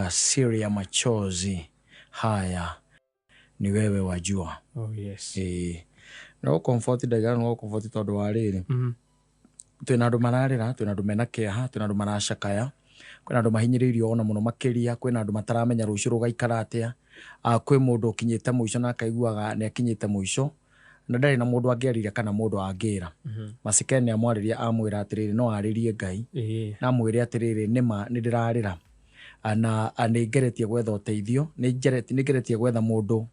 Siri ya machozi haya ni wewe wajua. Oh, yes. Ĩĩ, no comfort ndaiga no comfort tondũ wa rĩrĩ, twĩna andũ mararĩra, twĩna andũ mena kĩeha, twĩna andũ maracakaya, kwĩna andũ mahinyĩrĩirio ona mũno makĩria, kwĩna andũ mataramenya rũciũ rũgaikara atĩa. Kwĩ mũndũ ũkinyĩte mũico na akaiguaga nĩ akinyĩte mũico na ndarĩ na mũndũ angĩarĩria kana mũndũ angĩra. Masikeni nĩ amwarĩria, amwĩra atĩrĩrĩ, no arĩrie Ngai na amwĩre atĩrĩrĩ, nĩma nĩ ndĩrarĩra na nĩ ngeretie gwetha ũteithio, nĩ ngeretie gwetha mũndũ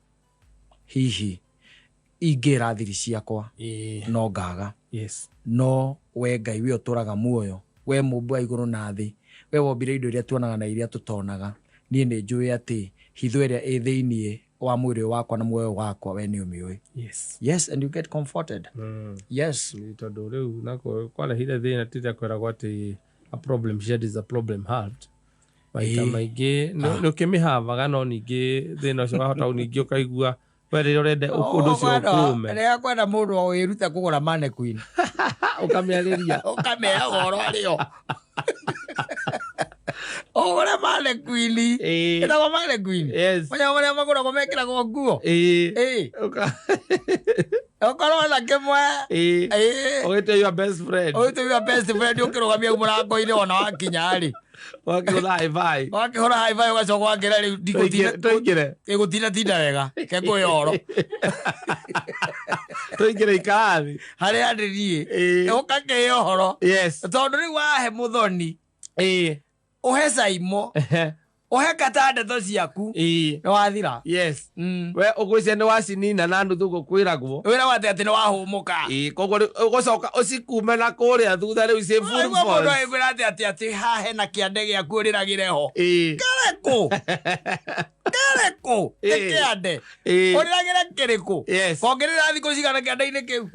hihi ingĩra thiri ciakwa no ngaga. No we Ngai, we ũtũraga muoyo, we mũmbi wa igũrũ na thĩ, we wombire indo iria tuonaga na iria tũtonaga, niĩ nĩ njũĩ atĩ hitho ĩrĩa ĩ thĩiniĩ wa mwĩrĩ wakwa na muoyo wakwa we nĩ ũmĩũĩ. Yes, and you get comforted. Yes. Nĩ tondũ rĩu nako kwarehire thĩna tira kwĩragwo atĩ a problem shared is a problem halved. Maita maingĩ nĩ ũkĩmĩhavaga, no ningĩ thĩna ũcio wahota ningĩ ũkaigua we rĩrĩa ũrenda ũndũ ũcio ũkũũme. Rĩrĩa kwenda mũndũ wĩrute kũgũra mannequin, ũkamĩarĩria, ũkamĩhe ũhoro arĩo ũgũre mannequin ĩtagwo mannequin. Yes. Manya marĩa magũragwo mekĩragwo nguo. Ĩĩ. Ũkorwo na kĩmwe. Ĩĩ. Ũgĩte your best friend. Ũyũ your best friend ũkĩrũgamia mũrango-inĩ ona wakinya rĩ, wakĩgũtha high five. Wakĩhũra high five, ũgacoka wakĩra rĩu ndigũtinda. Tũingĩre. Ĩgũtinda tinda wega kengũhe ũhoro. Tũingĩre ikarathi. Harĩa ndĩ niĩ, ũkakĩhe ũhoro, tondũ rĩu wahe mũthoni, ũhe Caimo, ũhe kata ndeto ciaku, nĩ wathira. We ũgwĩcia nĩ wacinina na nuthu gũkwĩragwo. Wĩragwo atĩ nĩ wahũmũka. Ĩĩ, koguo rĩu ũgũcoka ũcikume na kũrĩa thutha rĩu ciĩ full Aigua mũndũ force. agĩkwĩra atĩ haha hena kĩande gĩaku ũrĩragĩre ho. Kĩrĩkũ? Kĩrĩkũ? Nĩ kĩande. Ũrĩragĩre kĩrĩkũ? Kongĩrĩra thikũ cigana kĩande-inĩ kĩu?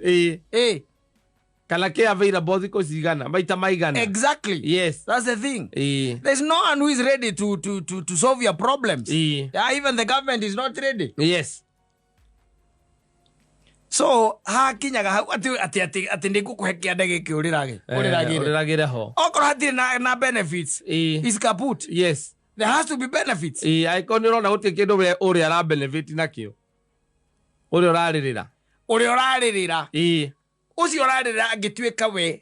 Ĩĩ. Kana kĩ available thikũ cigana, maita maigana. Exactly. That's the thing. There's no one who is ready to solve your problems. Yeah, even the government is not ready. So hakinyaga hau atĩ nĩ ngũkũhe kĩande gĩkĩ ũrĩrage, ũrĩragĩre. Ũrĩragĩre ho. Okorwo hatirĩ na benefits, is kaput. There has to be benefits. Ĩĩ, angĩkorwo nĩ ũrona gũtirĩ kĩndũ we ũrĩa ara benefit nakĩo, ũrĩa ũrarĩrĩra. Ũrĩa ũrarĩrĩra. Ũcio ũrarĩrĩra angĩtuĩka we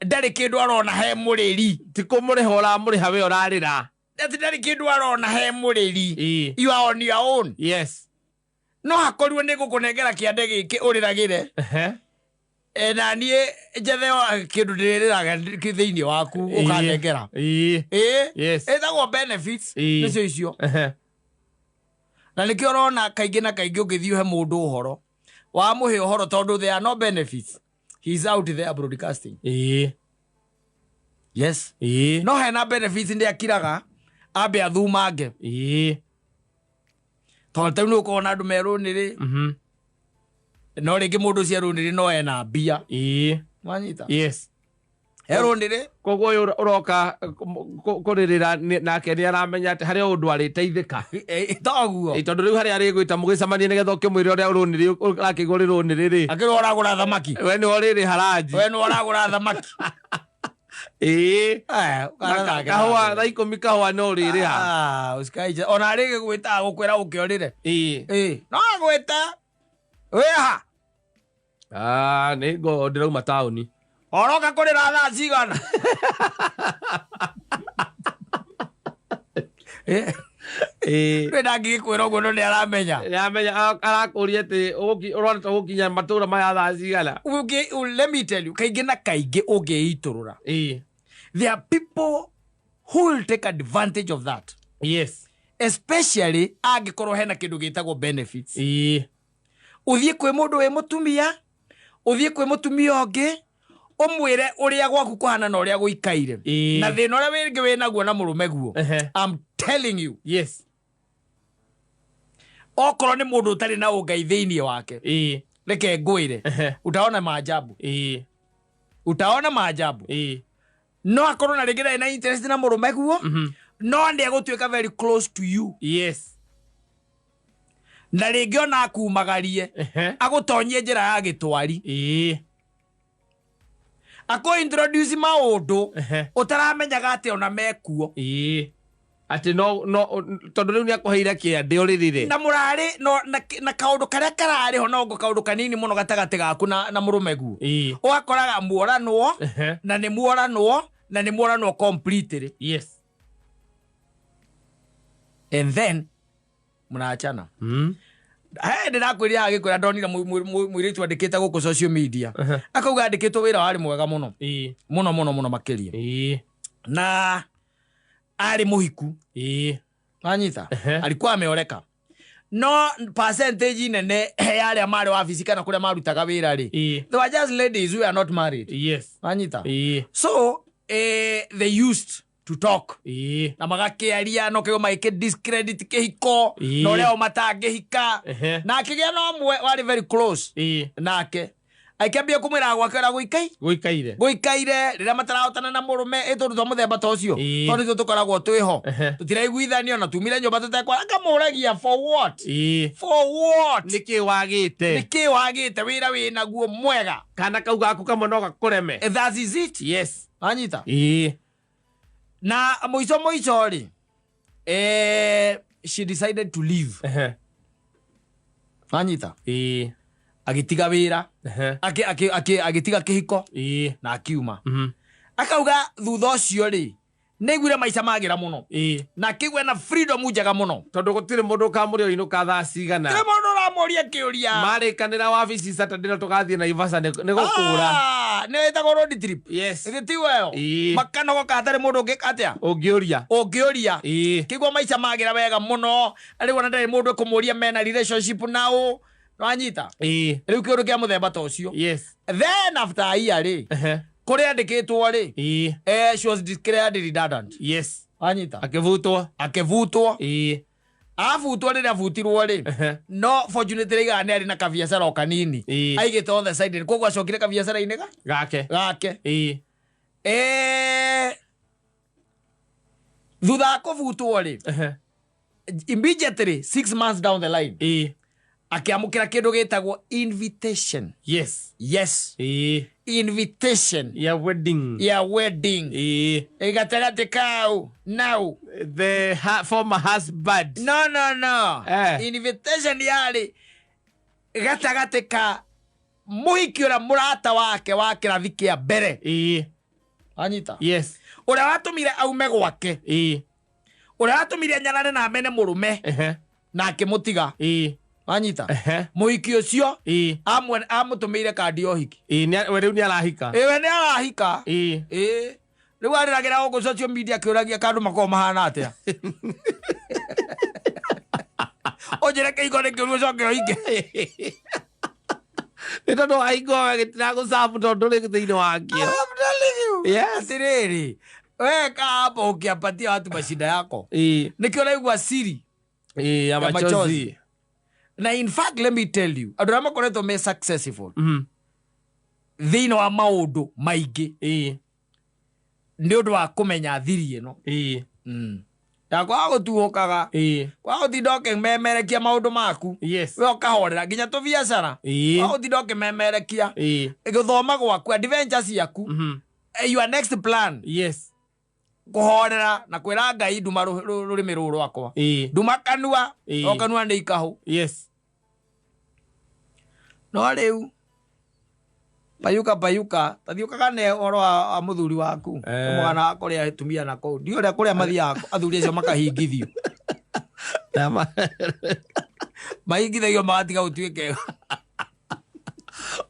ndarĩ kĩndũ arona he mũrĩri. Ti kũmũrĩha ũramũrĩha, we ũrarĩra. Atĩ ndarĩ kĩndũ arona he mũrĩri. You are on your own. No hakorirwo nĩ ngũkũnengera kĩande gĩkĩ ũrĩragĩre. Na niĩ njethe kĩndũ ndĩrĩrĩraga thĩinĩ waku ũkanengera. Ĩĩ. Ĩtagwo benefits. Nĩcio icio. Na nĩkĩo ũrona kaingĩ na kaingĩ ũngĩthiĩ ũhe mũndũ ũhoro, wamũhe ũhoro, tondũ there are no benefits, he is out there broadcasting. Yes. No hena benefits, ndĩ akiraga ambe athumange, tondũ ta rĩu nĩ ũkorwo na andũ me rũnĩrĩ, no rĩngĩ mũndũ ũcio rũnĩrĩ no ena mbia. Wanyita? Yes. He rũnĩrĩ. Koguo ũyũ ũroka kũrĩrĩra nake nĩ aramenya atĩ harĩ o ũndũ arĩteithĩka. Toguo. Ĩ, tondũ rĩu harĩa arĩgwĩta mũgĩcemanie nĩgetha ũkĩmwĩre ũrĩa rũnĩrĩ ũrakĩigua ũrĩ rũnĩrĩ rĩ, akĩrwo ũragũra thamaki, we nĩwe ũrĩrĩha ranji. We nĩwe ũragũra thamaki. Na kahũa thaa 10, kahũa no ũrĩrĩha. Ah, ũcikaije ona arĩ gĩgwĩta gũkwĩra ũke ũrĩre. Ĩĩ, no agwĩte wĩha. Ah, nĩ ngo ndĩrauma taũni. Oroka kũrĩra thaa cigana? Ndĩ ndangĩgĩkwĩra ũguo, no nĩ aramenya. Nĩamenya arakũria atĩ ũrona ta ũgũkinya matũra maya thaa cigana. Let me tell you, kaingĩ na kaingĩ ũngĩitũrũra, there are people who will take advantage of that, especially angĩkorwo hena kĩndũ gĩtagwo benefits. Ũthiĩ kwĩ mũndũ wĩ mũtumia, ũthiĩ kwĩ mũtumia ũngĩ, ũmwĩre ũrĩa gwaku kũhana na ũrĩa gũikaire na thĩna ũrĩa wĩngĩ wĩ naguo na mũrũme guo. I'm telling you, okorwo nĩ mũndũ ũtarĩ na ũngai thĩinĩ wake, reke ngwĩre, utaona maajabu. Utaona maajabu. No akorwo na rĩngĩ ndarĩ na interest na mũrũme guo, no nĩ egũtuĩka very close to you, na rĩngĩ ona akumagarie, agũtonyie njĩra ya gĩtwari, akũ introduce maũndũ ũtaramenyaga atĩ ona mekuo. Atä no no tondå rä u nä akåheire kä andä å rä rä re. Na mũrarĩ no, na kaũndũ karĩa kararĩ ho nongo kaũndũ kanini mũno gatagatĩ gaku na mũrũme guo, ũgakoraga muoranwo na nĩ muoranwo na nĩ muoranwo completely. And then mũrachana. He ndĩrakwĩrire agĩkwĩra ndonire mũirĩtu andĩkĩte gũkũ social media, akauga andĩkĩtwo wĩra warĩ mwega mũno mũno mũno mũno makĩria, na arĩ mũhiku. Wanyita? Alikuwa ameoleka, no percentage nene ya arĩa marĩ wabici kana kũrĩa marutaga wĩra rĩ, they were just ladies who are not married. Wanyita? So they used to talk na magakĩaria no kĩgo magĩkĩ discredit kĩhiko na ũrĩa o matangĩhika, na akĩgĩa na ũmwe warĩ very close nake, akĩambia kũmwĩra gwake ũrĩa gũikai Gå ikaire. Gũikaire rĩrĩa matarahotana na mũrũme, ĩ tũndũ twa mũthemba ta ũcio, tondũ nĩtwo tũkoragwo twĩho, tũtiraiguithanio na tumire nyũmba tũtekwa. Akamũragia, for what? For what? Nä kä wagä te? Nĩkĩ wagĩte wĩra wĩnaguo mwega? Kana kau gaku kamwe no gakå reme. That is it. Wanyita? Na mũico mũico rĩ, she decided to leave. Wanyita? Agĩtiga wĩra, agĩtiga kĩhiko na akiuma. Akauga thutha ũcio rĩ, nĩaiguire maica magĩra mũno na akĩigua na freedom njega mũno. Tondå gå tirä må ndå å kamå rä inå ka thaa cigana. Tirĩ mũndũ ũramũria kĩũria. Marä kanä ra wabici Saturday no tå gathiä Naivasha nä gå kå ra. Ah, nĩ ĩtagwo road trip. Githĩ tiwe ĩyo? Makanogoka hatarĩ mũndũ ũngĩka atĩa? Å ngä å ria. Ũngĩũria. Kĩigua maica magĩra wega mũno, rĩu ona ndarĩ mũndũ ĩkũmũria mena relationship nao. Wanyita? Rĩu kĩũndũ kĩa mũthemba ta ũcio. Then after a year rĩ, kũrĩa andĩkĩtwo rĩ, she was declared redundant. Wanyita? Akä butwo. Akĩbutwo. Abutwo, rĩrĩa abutirwo rĩ, no fortunately rĩigaga nĩ arĩ na kabiacara o kanini aigĩte on the side, koguo acokire kabiacara-inĩ ga gake. Gake. Thutha wa kũbutwo rĩ, immediately 6 months down the line, akĩamũkĩra kĩndũ gĩtagwo invitation. Yes. Invitation ya wedding. Ya wedding. Gatagatĩ kau now The former husband. No, no, no. Invitation yarĩ gatagatĩ ka mũhiki ũrĩa mũrata wake wa kĩrathi kĩa mbere. Anyita? Yes. Ũrĩa watũmire aume gwake, ũrĩa watũmire nyarare na amene mũrũme na akĩmũtiga. Wanyita? Mũhiki ũcio amũtũmĩire kandi ya ũhiki. We rĩu nĩ arahika. Ĩwe nĩ arahika. Ĩĩ, rĩu arĩragĩra gũkũ social media akĩũragia kandũ makoragwo mahana atĩa. Ũnjĩre kĩhiko nĩ kĩũru ũcoke ũhike? Nĩ tondũ wahingo gĩtiragũ serve tondũ ndũrĩ thĩinĩ wakĩo. I'm telling you. Atĩrĩrĩ, we kaa hapo ukiapatia watu mashida yako. Nĩkĩo ũraigua siri ya ya machozi. Machozi. Na in fact, let me tell you, andũ arĩa makoretwo me successful thĩinĩ wa maũndũ maingĩ nĩ ũndũ wa kũmenya thiri ĩno ya kwaga gũtuhũkaga, kwaga gũtinda ũkĩmemerekia maũndũ maku. We ũkahorera nginya tũbiacara, kwaga gũtinda ũkĩmemerekia gũthoma gwaku, adventure ciaku, your next plan, kũhorera na kwĩra Ngai, nduma rũrĩmĩ rũrũ rwakwa, nduma kanua. O kanua nĩ ikahũ. No rĩu payuka payuka, tathiĩ ũkagane ũhoro wa mũthuri waku. Mũgana wa kũrĩa atumia na kũu ndiũ ũrĩa kũrĩa mathiaga athuri acio makahingithio, mahingithagio magatiga gũtuĩke.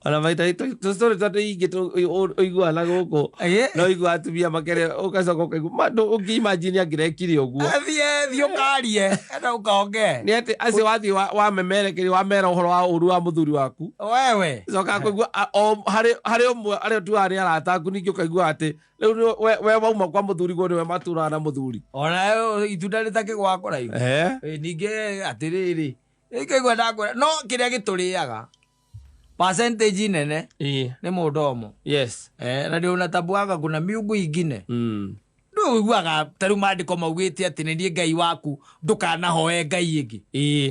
Ona maita tũstory twa tũingĩ ũiguaga na gũkũ, no igua atumia makere ũgacoka ũkaigua ma ũngĩ imagine angĩrekire ũguo. Thiĩ thiĩ ũkarie enda ũkaongee. Nĩ atĩ acio wathiĩ wamemerekeria wamera ũhoro wa ũru wa mũthuri waku, wewe coka kũigua o harĩ ũmwe arĩa ũtuaga nĩ arata aku, ningĩ ũkaigua atĩ rĩu we wauma kwa mũthuri guo nĩwe matũraga na mũthuri. Ona itunda rĩtakĩgwa kũraihu. Ĩ, ningĩ atĩrĩrĩ, ĩkaigua ndakwĩra no kĩrĩa gĩtũrĩaga percentage nene nĩ mũndomo. Na ndio unatambuaga kuna miungu ingine. Ndũiguaga ta rĩu maandĩko maugĩte atĩ nĩ niĩ Ngai waku, ndũkanahoe ngai ĩngĩ.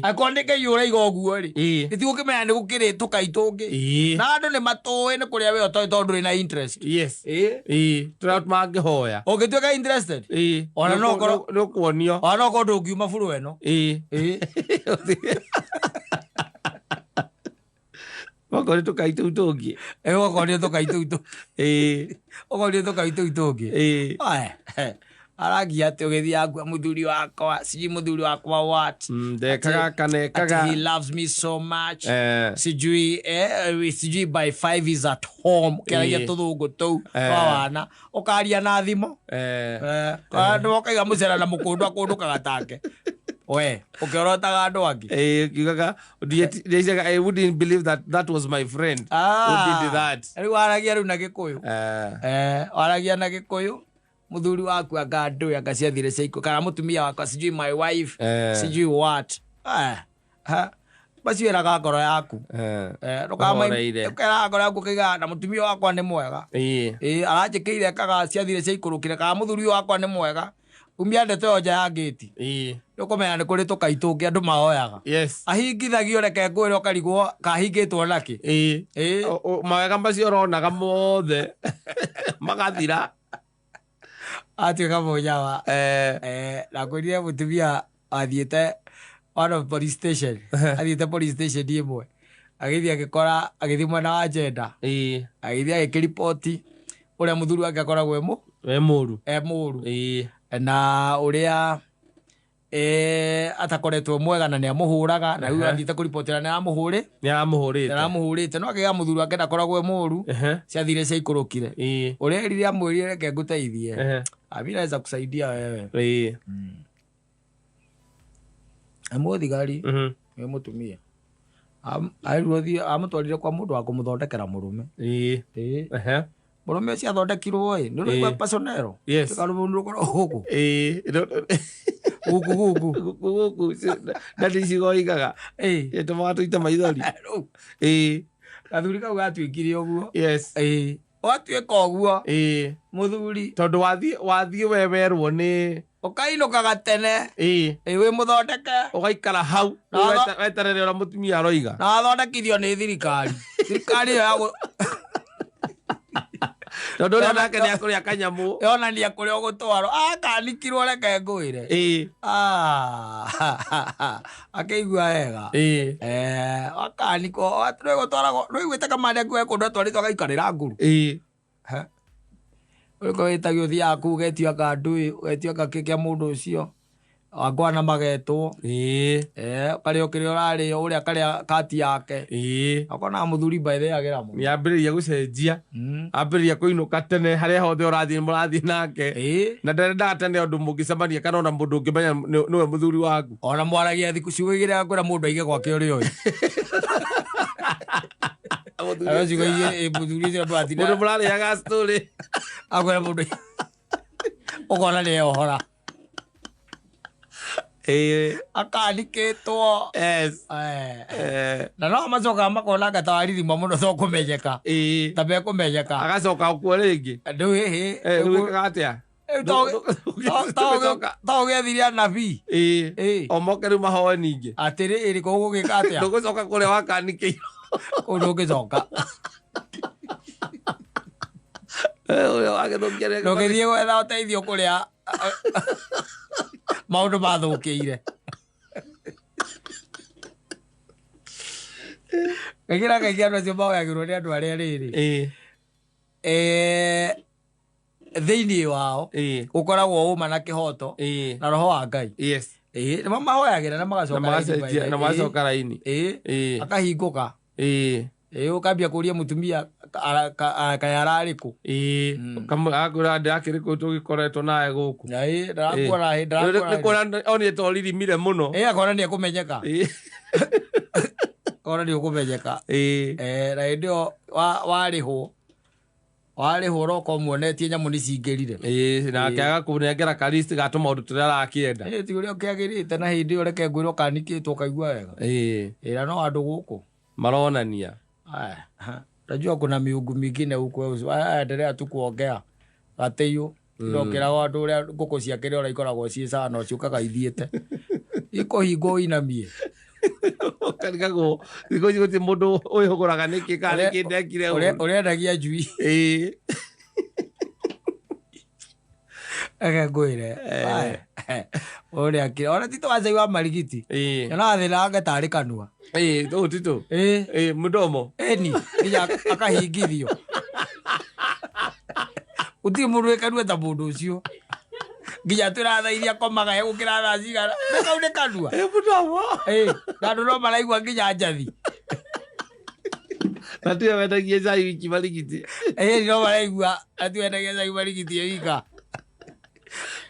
Angĩkorwo nĩ Ngai ũraiga ũguo rĩ, nĩtigũkĩmenya nĩ gũkĩrĩ tũkai tũngĩ. Na andũ nĩ matũĩ nĩ kũrĩa we ũtoĩ tondũ ndũrĩ na interest. Yes. Tũrĩa mangĩhoya. Ũngĩtuĩka interested, Ona no nĩ ũkuonio. Ona no korwo ndũngiuma buru ĩno. Okorwo nĩ tũkai tũu tũngĩ. Okorwo nĩ tũkai tũu tũngĩ. Okorwo nĩ tũkai tũu tũngĩ. Aya, aragia atĩ ũgĩthiaga kwa mũthuri wakwa, sijui mũthuri wakwa what. Ndekaga kana ekaga. Ati he loves me so much. Sijui sijui by 5 is at home. Kĩaragia tũthũngũ tũu twa wana. Ũkaria na thimũ. Andũ ũkaiga mũcera na mũkũndũ akũndũkaga take. We, ũkĩorotaga andũ angĩ. Kiugaga, ndieciaga, I wouldn't believe that that was my friend who did that. Rĩu waragia rĩu na Gĩkũyũ. Waragia na Gĩkũyũ, mũthuri waku anga ndũĩ anga ciathire ciaikũ, kana mũtumia wakwa, sijui my wife, sijui what. Macio ĩraga ngoro yaku. Ũhoreire. Ũkeraga ngoro yaku ũkaiga na mũtumia wakwa nĩ mwega. Aranjĩkĩire ekaga ciathire ciaikũrũkire, kana mũthuri ũyũ wakwa nĩ mwega. Umia ndeto ĩyo nja ya ngĩti. Nĩũkũmenya nĩ kũrĩ tũkai tũngĩ andũ mahoyaga. Ahingithagio reke ngwĩre ũkarigwo kahingĩtwo nakĩ. Mawega macio ũronaga mothe magathira. Atuĩka mũnyawa. Na ngwĩrire mũtumia athiĩte one of police station. Athiĩte police station ĩmwe. Agĩthiĩ agĩkora, agĩthiĩ mwena wa gender. Agĩthiĩ agĩkĩriboti ũrĩa mũthuri wake akoragwo e E mũru. E mũru. Na ũrĩa atakoretwo mwega na nĩamũhũraga, na rĩu athiĩte kũribotera nĩ aramũhũrĩ. Nĩ aramũhũrĩte. Nĩ aramũhũrĩte. No akĩgĩa mũthuri wake ndakoragwo e mũru. Ciathire ciaikũrũkire. Ũrĩa erire amwĩrire reke ngũteithie. Mimi naweza kusaidia wewe. Mũthigari, nĩ mũtumia. Arirwo thiĩ, amũtwarire kwa mũndũ wa kũmũthondekera mũrũme. Mũrũme ũcio athondekirwo ĩ, nĩ ũraigua personero? Tũkarũmũ nĩ ũkoragwo gũkũ. Gũkũ, gũkũ. Gũkũ, gũkũ. Na nĩ icigo igaga. Ĩtũmaga tũite maithori. Rĩu. Gathuri kau gatuĩkire ũguo. Watuĩka ũguo. Mũthuri. Tondũ wathiĩ we werwo nĩ Ũkainũkaga tene. Wĩ mũthondeke. Ũgaikara hau. Na Weterere ũrĩa mũtumia aroiga. Na wathondekithio nĩ thirikari. Thirikari ĩyo ya Tondũ ũrĩa nake nĩ akũrĩa kanyamũ. Yonania kũrĩa ũgũtwarwo. Akanikirwo reke ngwĩre. Akĩigua wega. Akanikwo, nĩgũtwaragwo, nĩũiguĩte kamande akuoe kũndũ atwarĩtwo agaikarĩra nguru. Ũrĩkũ wĩtagio ũthiaga kũu ũgetio anga ndũĩ, ũgetio anga kĩ kĩa mũndũ ũcio. Angwana magetwo. Ũkarĩo kĩrĩa ũrarĩo, ũrĩa akarĩa kati yake. Ũkonaga mũthuri by the way agĩra mũno. Nĩambĩrĩria gũcenjia. Ambĩrĩria kũinũka tene harĩa hothe ũrathiĩ mũrathiĩ nake. Na ndendaga tene ũndũ mũngĩcemania kana ona mũndũ ũngĩmenya nĩwe mũthuri waku. Ona mwaragia thikũ ciugo igĩrĩ akwĩra mũndũ aige gwake ũrĩa ũĩ. Aro ciugo igĩrĩ, mũthuri ũcio ndũratinda. Mũndũ mũrarĩaga story. Akwĩra mũndũ ũkona nĩ ohora. Akanikĩtwo. Na no macokaga makona anga ta waririma mũno to kũmenyeka. Ta mekũmenyeka. Agacoka okuo rĩngĩ. Rĩu ĩhĩ, Rĩu wĩkaga atĩa? Rĩu to ũgĩethirie anabii. O moke rĩu mahoe ningĩ. Atĩrĩrĩ, kũu ũgĩka atĩa? Ndũgũcoka kũrĩa wakanikĩirwo. Kũu ndũngĩcoka. Ũrĩa wagĩthũkia rĩngĩ. Ndũngĩthiĩ gwetha ũteithio kũrĩa maũndũ mathũkĩire. Kaingĩ na kaingĩ andũ acio mahoyagĩrwo nĩ andũ arĩa rĩrĩ. Thĩinĩ wao gũkoragwo ũma na kĩhoto na roho wa Ngai. Nĩmo mahoyagĩra na magacoka Na raini by the na way. magacoka raini. Akahingũka. Ũkambia kũria mũtumia kaĩ ararĩ kũ? Agakwĩra ndĩrakĩrĩ kũ tũgĩkoretwo nawe gũkũ. Ndarakuona hĩndĩ, ndarakuona Nĩ kuona onire ta ũririmire mũno. Akona nĩ ekũmenyeka. Akona nĩ ũkũmenyeka. Na hĩndĩ ĩyo warĩhwo. Warĩhwo ũroka ũmuonetie nyamũ nĩ cingĩrire. Na akĩaga kũnengera ka list ga tũmaũndũ tũrĩa arakĩenda. Ti ũrĩa ũkĩagĩrĩte na hĩndĩ ĩyo reke ngwĩre ũkanikĩtwo ũkaigua wega. Na no andũ gũkũ. Maronania. Aya, ha. Unajua kuna miungu mingine huko, endelea tu kuongea. Gatĩiyũ. Ndokĩraga andũ ũrĩa ngũkũ ciake rĩ, ũrĩa ikoragwo ciĩ sawa no ciũkaga ithiĩte ikũhingwo ũinamie. Ũkarigagwo thikũ ici gũtirĩ mũndũ wĩhũgũraga nĩkĩ kana nĩkĩ ndekire Ũrĩa ũru. ũrendagia njui. Reke ngwĩre ũrĩa akĩra ona tito wa cai wa marigiti nyonaga thĩna wake tarĩ kanua. Ĩĩ, ũũ titũ. Ĩĩ. Ĩĩ, mũdomo. Ĩni nginya akahingithio gũtirĩ mũndũ wĩ kanua ta mũndũ ũcio, nginya twĩra thaa iria akomaga egũkĩra thaa cigana, nĩ kau nĩ kanua. Ĩĩ, mũdomo. Ĩĩ, na andũ no maraigua nginya njathi. Na tiwe wendagia cai wiki marigiti. Ĩĩ, no maraigua ati wendagia cai marigiti ĩ wika,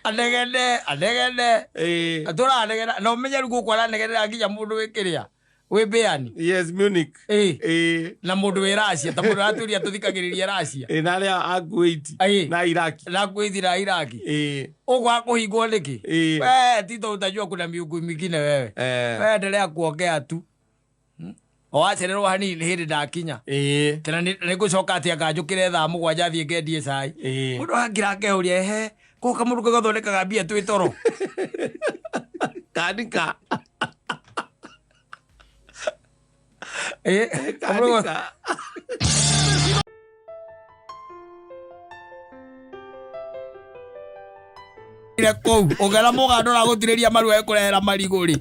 anegene anegene. Tũranegena na ũmenye rĩu gũkũ aranegenera nginya mũndũ wĩ kĩrĩa wĩ mbĩani. Yes, Munich. Ĩĩ. Ĩĩ. Na mũndũ wĩ Racia, ta mũndũ aratũria tũthikagĩrĩria Racia. Ĩĩ, na arĩa a Kuwait. Ĩĩ. Na Iraki. Na Kuwait na Iraki. Ĩĩ. Ũguo akũhingwo nĩkĩ? Ĩĩ. We Tito, utajua kuna miungu mingine wewe. Eh. We endelea kuongea tu. O wacererwo hanini nĩ hĩndĩ ndakinya. Ĩĩ. Tena nĩ ngũcoka atĩ anga njũkĩre thaa 7 thiĩ ngendie cai. Ĩĩ. Mũndũ akira akeũria, ehe ko kamũndũ kau gathondekaga mbia twĩ toro. Kanika. Ĩĩ, kamũndũ Kanika. Ire kũu ũngĩona mũganda ũragũtirĩria maru ekũrehera marigũ rĩ.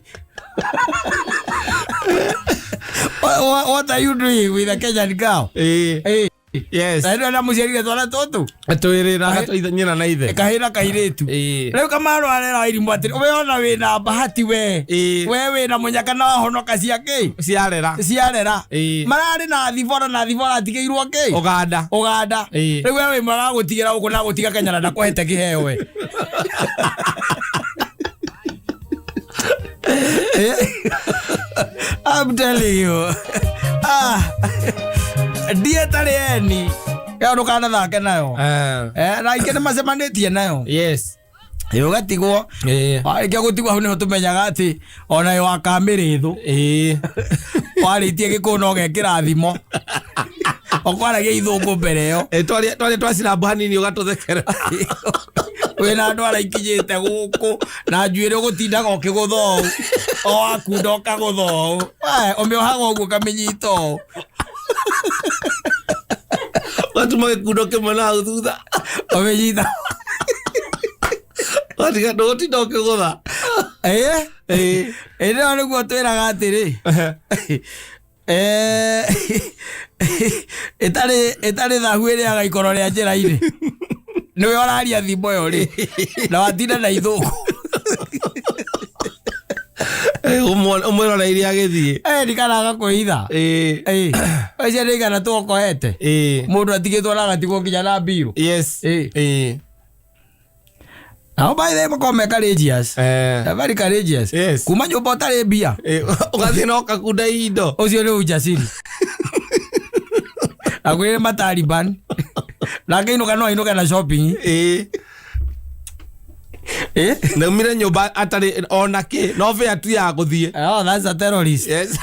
What are you doing with a Kenyan girl? Ĩĩ. Ĩĩ. Yes. Na ĩno na mũciarire twana tũtũ. Twĩrĩ na gatũithe nyina na ithe. Kahĩ na kairĩtu. Ĩĩ. Rĩu kamarũ arera irimũ atĩrĩ, we ona wĩna bahati we. Ĩĩ. We wĩna mũnyaka na wahonoka cia kĩ? Ciarera. Ciarera. Ĩĩ. Mararĩ na thibora na thibora atigĩirwo kĩ? Ũganda. Ũganda. Ĩĩ. Rĩu we wĩ mwega gũtigĩra gũkũ na gũtiga Kenya na ndakũhete kĩheo we. I'm telling you. Ah. Ndiĩ ĩtarĩ eni. Ĩyo ndũkanathake nayo. Eh. Eh, na ingĩ nĩ macemanĩtie nayo. Yes. Ĩ ũgatigwo. Ĩĩ. Warĩkia gũtigwo hau nĩho tũmenyaga atĩ ona ĩ wakamĩrĩ thũ. Ĩĩ. Warĩtie gĩkũũ no ũgekĩra thimo. Ũkwaragia ithũngũ mbere ĩyo. Ĩ, twaria twacirambo hanini ũgatũthekera. Wĩna andũ arĩa ikinyĩte gũkũ na njuĩrĩ ũgũtindaga ũkĩgũtha ũũ, o wakunda ũkagũtha ũũ. We, ũmĩohaga ũguo ũkamĩnyita ũũ. Ũgatuma gĩkundo kĩmwe na hau thutha. Ũmĩnyita. Ũgatiga ndũgũtinda ũkĩgũtha. Ĩĩ. Ĩĩ. Ĩĩ, ĩno nĩguo twĩraga atĩrĩ, ĩtarĩ thahu ĩrĩaga ikoro rĩa njĩra-inĩ. Nĩwe ũraria thimũ ĩyo rĩ, na watinda na ithũngũ. Ũmwĩroreire agĩthiĩ. Eh, ndikana agakwĩitha. Ĩĩ. Ĩĩ, ũcio nĩ igana tũokohete. Ĩĩ. Mũndũ atigĩtwo na agatigwo nginya na mbirũ. Yes. Ĩĩ. Ĩĩ. Nao by the way makoragwo me courageous. Eh. They're very courageous. Yes. Kuma nyũmba ũtarĩ mbia. Ĩĩ, ũgathiĩ na ũkakunda indo. Ũcio nĩ ujasiri. Akwĩrĩ mataliban. Nake inũka no ainũke na shopping. Ĩĩ. Ĩĩ. Naumire nyũmba atarĩ ona kĩ no bĩa tu ya gũthiĩ. Oh, that's a terrorist. Yes.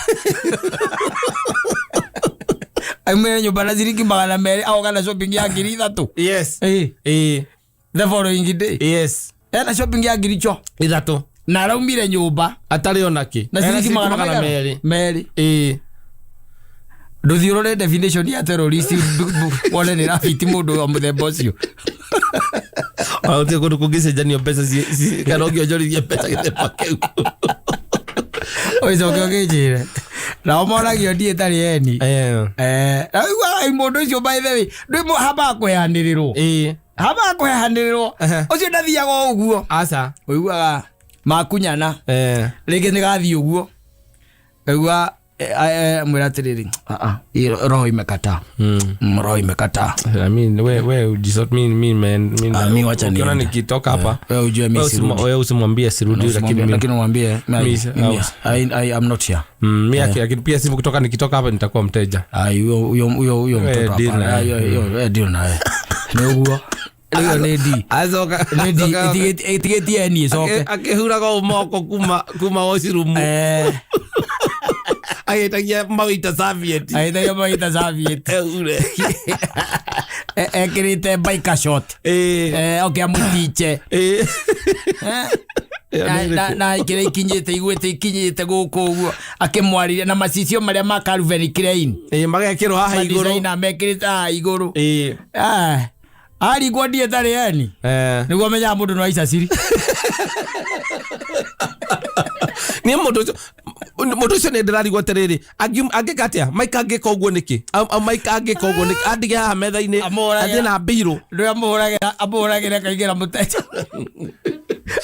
Aumire nyũmba na ciringi 200 agoka na shopping ya 3,000. Yes. Ĩĩ. Ĩĩ. The following day. Yes. Ena shopping ya ngiri cho. 3. Na araumire nyũmba Atarĩ ona kĩ. na Ena ciringi magana magana maigana? merĩ. Merĩ. Ĩĩ. Ndũthiĩ ũrore definition ya terrorist wone nĩ rafiti mũndũ wa mũthemba ũcio. Ona gũtirĩ kũndũ kũngĩcenjanio mbeca kana ũngĩonjorithia mbeca gĩthemba kĩu. Ũcoke ũkĩnjĩre. Nao monagio ndiĩ ĩtarĩ eni. Eh. Eh, na ũiguaga mũndũ ũcio by the way, ndwĩ hambaga kũheanĩrĩrwo. Ĩĩ. Hambaga kũheanĩrĩrwo. Ehe. Ũcio ndathiaga o ũguo. Aca. Ũiguaga makunyana. Eh. Rĩngĩ nĩ gathiĩ ũguo. Ngaigua mwĩra atĩrĩrĩ, "Ah, ah, hii roho imekataa. Roho imekataa." I mean, we ujisort mi man mi Ah, mi wacha ukiona niende. nikitoka hapa Wewe ujue mi wewe sirudi. wewe usimwambie sirudi, lakini Lakini umwambie Mi- I am not here. Mi lakini pia simu kutoka nikitoka hapa nitakuwa mteja. Ai, huyo huyo huyo huyo We mtoto deal hapana. naye. Ah, hiyo hiyo we deal naye. Nĩ ũguo. Rĩu nĩ ndi. Acoka Nĩ ndi ĩtigĩtie eni ĩcoke. akĩhuraga moko kuma washroom. Eh, Agĩtagia mawaita serviette. agĩtagia maita serviette. Eure. Ekĩrĩte biker short. Oke amũtiche. Ĩyo nĩ ĩrĩkũ? Na kĩrĩa ikinyĩte iguĩte ikinyĩte gũkũ ũguo akĩmwarire na macicio marĩa ma Calvin Klein. Magekĩrwo haha igũrũ. Madesigner mekĩrĩte haha igũrũ. Ĩĩ. Arigwo ndiĩ tarĩ eni. Nĩguo menyaga mũndũ no aica ciri. Niĩ mũndũ ũcio, mũndũ ũcio nĩ ndĩrarigwo atĩrĩrĩ, angĩka atĩa Mike, angĩka ũguo nĩkĩ? Mike angĩka ũguo nĩkĩ andige haha metha-inĩ Amũhũragĩra. athiĩ na mbirũ? Ndũrĩa amũhũragĩra akaingĩra mũteja.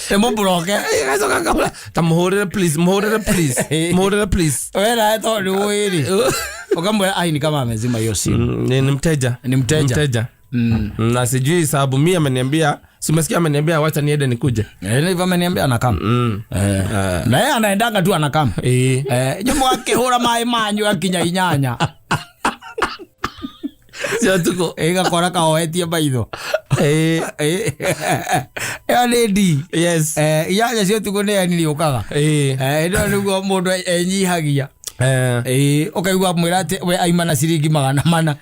Nĩ mũmbũroke. Agacoka akahũra ta mũhũrĩre please, mũhũrĩre please, mũhũrĩre please. We nawe tondũ nĩ ũĩ rĩ, ũkamwĩra ai ni kama amezima hiyo simu. Ni mteja. Ni mteja. Mteja. Na sijui sababu mi ameniambia, simesikia ameniambia wacha niende nikuje. Hivyo ameniambia anakam. Na yeye anaendanga tu anakam. Nyũmũ akĩhũra maĩ manyu akinya 8. Cia ũtukũ. Ĩgakora kahoetie maitho. Ĩyo nĩ ndi. Yes. 8 cia ũtukũ nĩ eni rĩũkaga. Ĩno nĩguo mũndũ enyihagia. Ũkaigua mwĩra atĩ we aima na ciringi 400.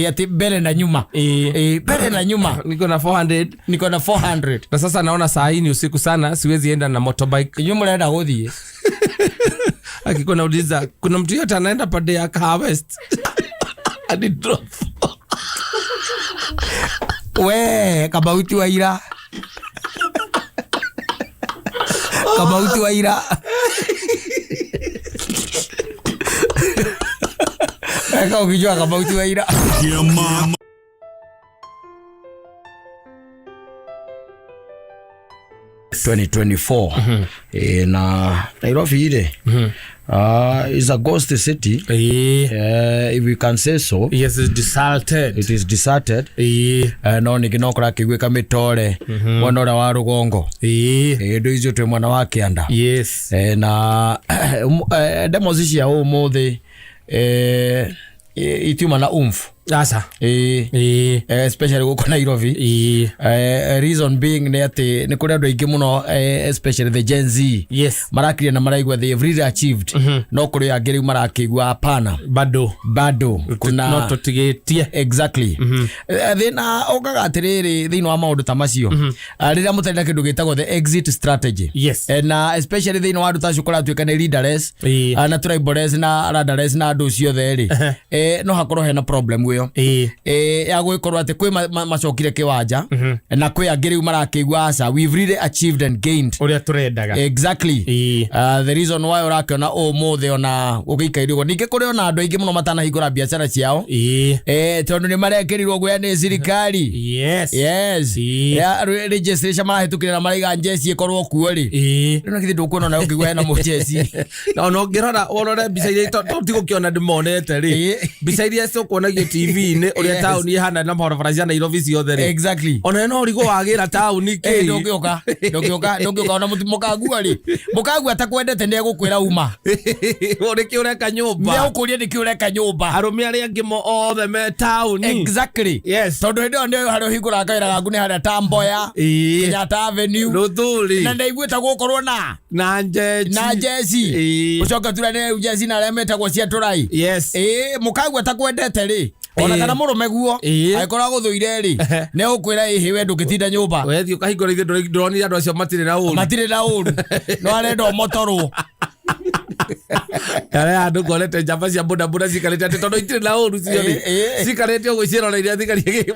Atĩ mbere na nyuma. Mbere na nyuma. Niko na 400. Niko na 400. Na sasa naona saa hii ni usiku sana, siwezi enda na motorbike. Inyuĩ mũrenda gũthiĩ. Akikuwa nauliza kuna mtu yote anaenda pande ya Kahawa West? Hadi drop. We Kamauti wa ira. Kamauti wa ira. Eka ukijua Kamauti wa ira. Yeah, mama. 2024. Na Nairobi ile. Is a ghost city. If we can say so. Yes, it's deserted. It is deserted. No ningĩ no kũrakĩiguĩka mĩtore mwena ũrĩa wa rũgongo. Ndũ icio twĩ mwena wa kĩanda. Yes. Na demos cia ũmũthĩ itiuma na umfu. Asa. Especially gũkũ Nairobi. Reason being nĩ atĩ nĩ kũrĩ andũ aingĩ mũno, especially the Gen Z. Yes. Marakiria na maraigua they have really achieved. No kũrĩ angĩ rĩu marakĩigua hapana. Bado. Bado. Kuna no tũtigĩtie. Exactly. Thĩna ũkaga atĩrĩrĩ thĩinĩ wa maũndũ ta macio. Rĩrĩa mũtarĩ na kĩndũ gĩtagwo the exit strategy. Yes. Na especially thĩinĩ wa andũ ta acio kũratuĩka nĩ leaderless, na tribaless na rudderless na andũ ciothe rĩ. No hakorwo hena problem ĩyo. Ya gwĩkorwo atĩ kwĩ macokire kĩwanja na kwĩ angĩ rĩu marakĩigua aca we've really achieved and gained Ũrĩa tũrendaga. Exactly. The reason why ũrakĩona ũmũthĩ ona gũgĩikaire ũguo, ningĩ kũrĩ ona andũ aingĩ mũno matanahingũra biacara ciao. Tondũ nĩ marekĩrirwo guoya nĩ thirikari. Yes. Yes. Ya, registration marahĩtũkĩra na maraiga njeci ĩkorwo kuo rĩ. Rĩu na githĩ ndũkuona ona ũkĩigua hena mũjeci. Na ona ũngĩrora ũrore mbica iria tũtigũkĩona ndĩmonete rĩ. Mbica iria cikuonagio TV-inĩ ũrĩa taũni ĩhana na barabara cia Nairobi ciothe rĩ. Exactly. Ona no ũrigwo wagĩra taũni kĩ. Ndũngĩũka, ndũngĩũka, ndũngĩũka ona mũkagua rĩ. Mũkagua atakwendete nĩ egũkwĩra uma. Nĩkĩ ũreka nyũmba? Nĩ egũkũria nĩkĩ ũreka nyũmba. Arũme arĩa angĩ othe me taũni. Exactly. Yes. Tondũ hĩndĩ ĩyo nĩ harĩa ũhingũraga kawĩra gaku nĩ harĩa ta Mboya, Kenyatta Avenue. Rũthũri. Na ndaiguĩte gũkorwo na Na njeci. Na njeci. Ũcoke turane rĩu njeci na arĩa metagwo cia tũrai. Yes. Mũkagua atakwendete rĩ. Ona kana mũrũme guo, angĩkorwo agũthũire rĩ, nĩ egũkwĩra ĩhĩ we ndũngĩtinda nyũmba. Wethiĩ ũkahingũra ithuĩ ndũronire andũ acio matirĩ na ũru. Matirĩ na ũru. No arenda ũmotorwo. Arĩa andũ nguonete njamba cia bodaboda cikarĩte atĩ tondũ itirĩ na ũru cio rĩ. Cikarĩte ũguo ciĩroreire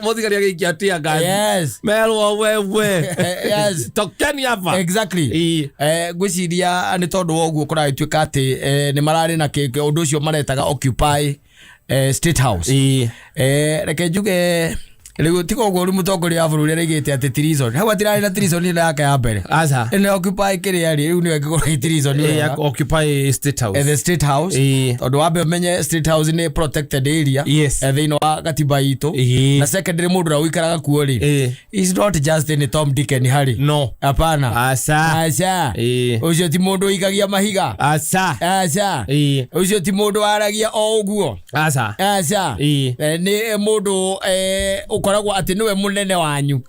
mũthigari agĩikia tear gas. Yes. Merwo wewe. Yes. Tokeni hapa. Exactly. Ngwĩciria nĩ tondũ wa ũguo kũragĩtuĩka atĩ nĩ mararĩ na ũndũ ũcio maretaga Occupy State House. Reke njuge rĩu tiga ũguo rĩu mũtongoria wa bũrũri araigĩte atĩ treason. Hau hatirarĩ na treason ĩno yake ya mbere. Aca. Ĩno Occupy kĩrĩa rĩ, rĩu nĩyo ĩngĩkorwo ĩ treason wega. Occupy State House. The State House. Tondũ wambe ũmenye State House nĩ protected area. Thĩinĩ wa gatiba itũ. Na secondary mũndũ ũrĩa ũikaraga kuo rĩ, is not just any Tom, Dick and Harry. No. Hapana. Aca. Aca. Ũcio ti mũndũ ũikagia mahiga. Aca. Aca. Ũcio ti mũndũ waragia o ũguo. Aca. Aca. Nĩ mũndũ Ũkoragwo atĩ nĩwe mũnene wanyu.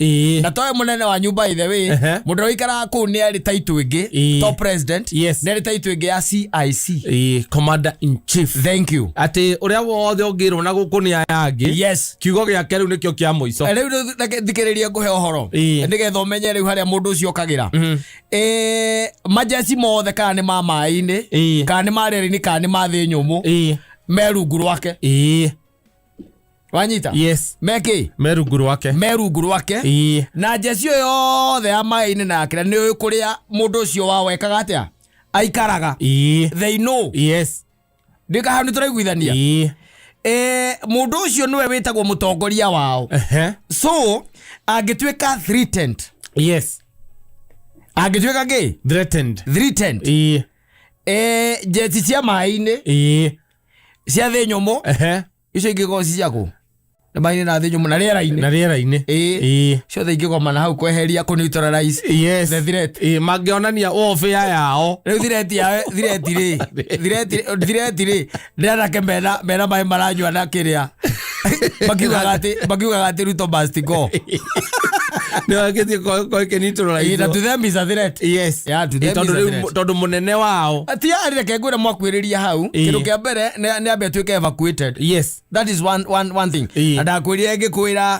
Na towe mũnene wanyu, by the way. Mũndũ ũrĩa ũikaraga kũu nĩ arĩ title ĩngĩ. To president. Nĩ arĩ title ĩngĩ ya CIC. Commander in chief. Thank you. Atĩ ũrĩa wothe ũngĩrwo na gũkũ nĩ aya angĩ, kiugo gĩake rĩu nĩkĩo kĩa mũico. Rĩu reke thikĩrĩrie ngũhe ũhoro, nĩgetha ũmenye rĩu harĩa mũndũ ũcio okagĩra. Majeci mothe, kana nĩ ma maĩ-inĩ, kana nĩ ma rĩera-inĩ, kana nĩ ma thĩ nyũmũ, me rungu rwake. Wanyita? Yes. Mekĩ? Me rungu rwake. Me rungu rwake. Na njeci ĩyo yothe ya maĩ-inĩ na yakĩra nĩ ũĩ kũrĩa mũndũ ũcio wao ekaga atĩa, aikaraga. They know. Ndĩkaha nĩ tũraiguithania? Mũndũ ũcio nĩwe wĩtagwo mũtongoria wao. So angĩtuĩka threatened, angĩtuĩka kĩ? Threatened. Threatened. Njeci cia maĩ-inĩ, cia thĩ nyũmũ, icio ingĩkorwo ci ciakũ nĩ maĩ-inĩ na thĩ nyũmũ na rĩera-inĩ. Na rĩera-inĩ. Ciothe ingĩgomana hau kweheria, kũ neutralize the threat. Mangĩonania warfare yao. Rĩu threat ya threat rĩ, threat rĩ, nĩ anake mena maĩ maranyua na kĩrĩa makiugaga atĩ Ruto must go. Nĩ wagĩthiĩ Ĩĩ, na to them is a threat. Yeah, to them is Tondũ a rĩu threat. tondũ mũnene wao. Ti arĩ, reke ngwĩre, mwakuĩrĩria hau. Kĩndũ kĩa mbere nĩ ambe atuĩke evacuated. That is one thing. Na ndakwĩrire ngĩkwĩra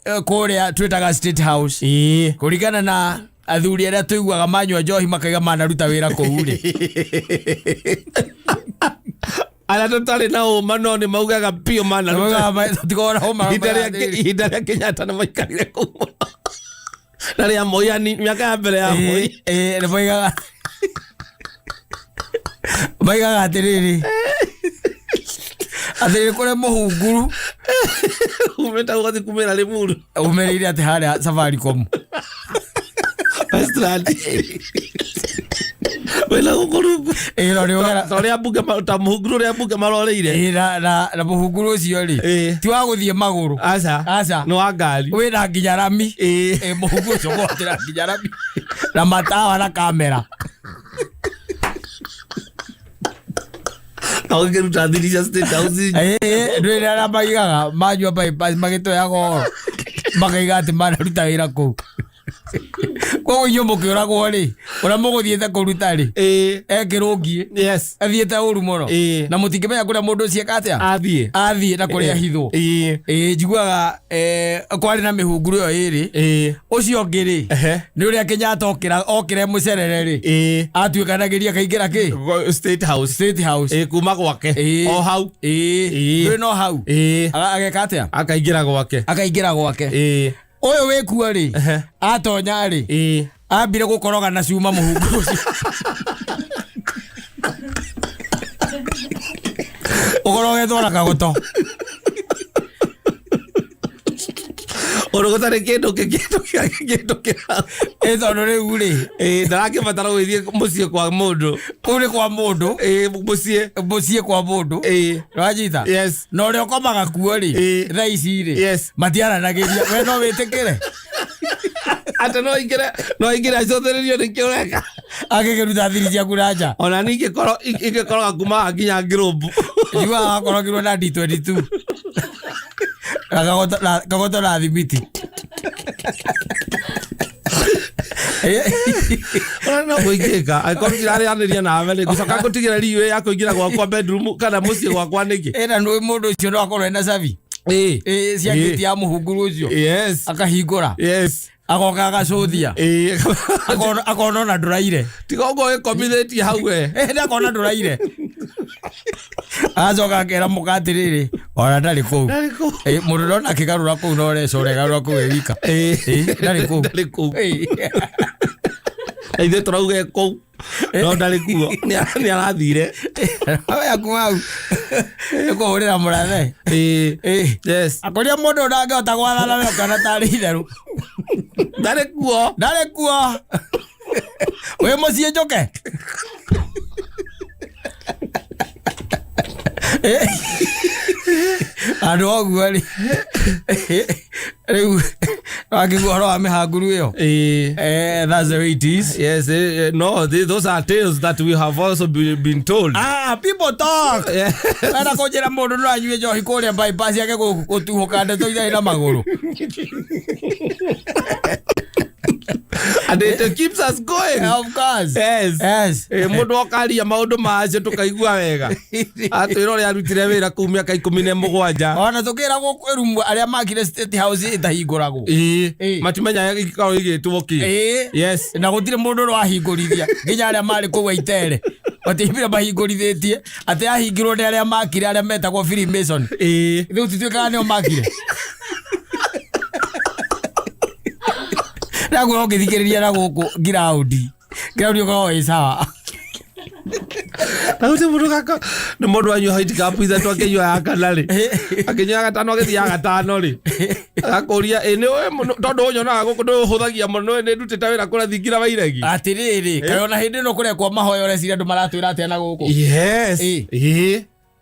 kũrĩa twĩtaga State House, kũringana na athuri arĩa tũiguaga manyua njohi makaiga manaruta wĩra kũu rĩ. Arĩa tũtarĩ na ũma no nĩ maugaga biũ manaruta. Ihinda rĩa Kenyatta nĩ maikarire kũu mũno. Na rĩa Moi mĩaka ya mbere ya Moi. Nĩ maigaga atĩrĩrĩ, atĩrĩrĩ, kũrĩa mũhunguru Umĩte ũgathiĩ kumĩra Limuru. Umĩrĩire atĩ harĩa Safaricom. Westland. Wĩna gũkũ rungu. Ĩĩ, no nĩ ũgera. Ta ũrĩa mbunge ta mũhunguru ũrĩa mbunge maroreire. Ĩĩ, na mũhunguru ũcio rĩ, ti wa gũthiĩ magũrũ. Aca. Aca. Nĩ wa ngari. Wĩna nginya rami. Ĩĩ, mũhunguru ũcio ũgwatĩra nginya rami na matawa na kamera. Na ũngĩruta thiri cia State House. Ĩĩ, ndwĩre arĩa maigaga manyua bypass magĩtoyaga ũhoro makaiga atĩ manaruta wĩra kũu. Koguo inyuĩ mũkĩũragwo rĩ, ũrĩa mũgũthiĩte kũruta rĩ, ekĩrũngiĩ athiĩte ũru mũno. Na mũtingĩmenya kũrĩa mũndũ ũcio eka atĩa, Athiĩ. athiĩ na kũrĩa hithwo. Ĩĩ, njiguaga kwarĩ na mĩhunguru ĩyo ĩrĩ. Ũcio ũngĩ rĩ, nĩ ũrĩa Kenyatta okĩra mũcerere rĩ, atuĩkanagĩria akaingĩra kĩ? State House. State House. Kuma gwake. O hau. Ndũrĩ no hau. Ageka atĩa? Akaingĩra gwake. Akaingĩra gwake. Ũyũ wĩkuo rĩ, atonya rĩ, ambire gũkoroga na cuma mũhunguru ũcio ũkorogetwo na kagoto. Ũndũ gũtarĩ kĩndũ kĩndũ kĩndũ kĩra. Ĩ, tondũ rĩu rĩ, Ndarakĩbatara gũgĩthiĩ mũciĩ kwa mũndũ. Kũu nĩ kwa mũndũ. Mũciĩ. Mũciĩ kwa mũndũ. Wanyita? Yes. Na ũrĩa ũkomaga kuo rĩ, thaa ici rĩ, matiaranagĩria, we no wĩtĩkĩre? Atĩ no aingĩre acothĩrĩrio nĩkĩo ũreka. Agĩkĩruta thiri ciaku na nja. Ona niĩ ingĩkoroga kuma haha nginya ngĩrũmbu. Njiguaga wakorogirwo na D22 na kagoto na thimiti. Ona no kũingĩka angĩkorwo ndirarĩanĩria nawe rĩ, ngũcoka ngũtigĩre riũĩ ya kũingĩra gwakwa bedroom kana mũciĩ gwakwa nĩkĩ? Ĩna nĩ mũndũ ũcio no akorwo ena cabi. Cia gĩti ya mũhunguru ũcio. Akahingũra. Agoka agacũthia. Akona ona ndũraire. Tiga ũguo wĩkomithĩtie hau we. Ĩ, akona ndũraire, agacoka akera mũka atĩrĩrĩ, ona ndarĩ kũu. Ndarĩ kũu. Ĩ, mũndũ ndona akĩgarũra kũu no ũreca ũregarũra kũu ĩ wika. Ĩ, ndarĩ kũu. Ndarĩ kũu. Ĩ. Na ithuĩ tũrauga e kũu no ndarĩ kuo. Nĩ arathire. Hau yaku hau nĩ kũhũrĩra mũrathe. Ĩ. Akũria mũndũ ndangĩhota gwathana we ũkona tarĩ itherũ. Ndarĩ kuo. Ndarĩ kuo, wĩ mũciĩ njũke. Ĩ. Andũ oguo rĩ, rĩu Wakĩigua ũhoro wa mĩhanguru ĩyo. Ĩĩ. That's the way it is. Yes, no, those are tales that we have also been told. Ah, people talk. Yeah. Wenda kũnjĩra mũndũ no anyue njohi kũrĩa bypass yake gũtuhũka ndeto itarĩ na magũrũ. And it keeps us going. Of course. Yes. Yes. Mũndũ okaria maũndũ macio tũkaigua wega. Atwĩra ũrĩa arutire wĩra kũu mĩaka 17. Ona tũkĩragwo kwĩ rumu arĩa makire State House ĩtahingũragwo. Ĩĩ. Ĩĩ. Matimenyaga gĩkoragwo gĩgĩtwo kĩ. Ĩĩ. Yes. Na gũtirĩ mũndũ ũrahingũrithia nginya arĩa marĩ kũu Aitere matiaiguire mahingũrithĩtie atĩ ahingirwo nĩ arĩa makire arĩa metagwo Freemason. Ĩĩ. Rĩu tituĩkaga nĩo makire. Naguo ũngĩthikĩrĩria na gũkũ ngiraundi ngiraundi ũkoragwo ĩ sawa. Na gũtirĩ mũndũ gaka nĩ mũndũ anyua white cup ithatũ akĩnyua ya kana rĩ. Akĩnyua ya gatano agĩthiĩ ya gatano rĩ. Agakũria ĩ nĩ ũĩ mũno tondũ ũnyonaga gũkũ nĩ ũhũthagia mũno nĩ nĩ ndutĩte wĩra kũrĩa thingira wa iregi. Atĩrĩrĩ, kaĩ ona hĩndĩ ĩno kũrekwo mahoya ũreciria andũ maratwĩra atĩa na gũkũ? Yes. Ĩĩ. Ĩĩ.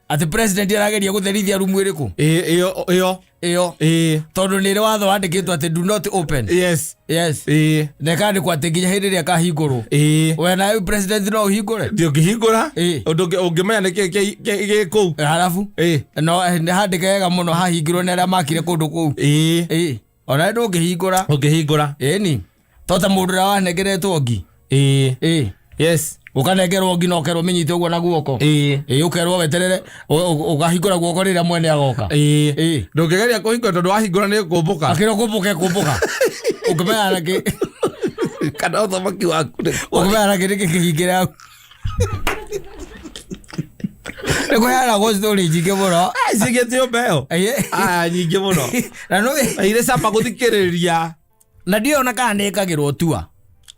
Atĩ president arageria gũtherithia rumu ĩrĩkũ? Ĩĩ ĩyo ĩyo. Ĩyo. Ĩĩ. Tondũ nĩ ĩrĩ watho wandĩkĩtwo atĩ do not open. Yes. Yes. Ĩĩ. Na ĩkandĩkwo atĩ nginya hĩndĩ ĩrĩa ĩkahingũrwo. Ĩĩ. We nawe president no ũhingũre? Ndũngĩhingũra. Ĩĩ. Ũndũ ũngĩmenya nĩkĩ gĩ kũu. Harabu? Ĩĩ. No nĩ handĩke wega mũno hahingirwo nĩ arĩa makire kũndũ kũu. Ĩĩ. Ĩĩ. Ona ndũngĩhingũra. Ũngĩhingũra. Ĩni. To ta mũndũ ũrĩa wanengeretwo ngi. Ĩĩ. Ĩĩ. Yes. Ũkanengerwo ngi na ũkerwo mĩnyite ũguo na guoko. Ĩĩ. Ĩĩ ũkerwo weterere ũkahingũra guoko rĩrĩa mwene agoka. Ĩĩ. Ĩĩ. Ndũngĩgeria kũhingũra tondũ wahingũra nĩ kũmbũka. Akĩrwo kũmbũka kũmbũka. Ũngĩmenya na kĩ Kana ũthamaki waku nĩ ũngĩmenya na kĩ nĩkĩ kĩhingĩre hau. Nĩ kũheanagwo story nyingĩ mũno. Cigĩtio mbeo. Ĩĩ. Aya nyingĩ mũno. Na nĩ Na irĩ cama gũthikĩrĩria. na ndiũĩ ona kana nĩ ĩkagĩrwo tua.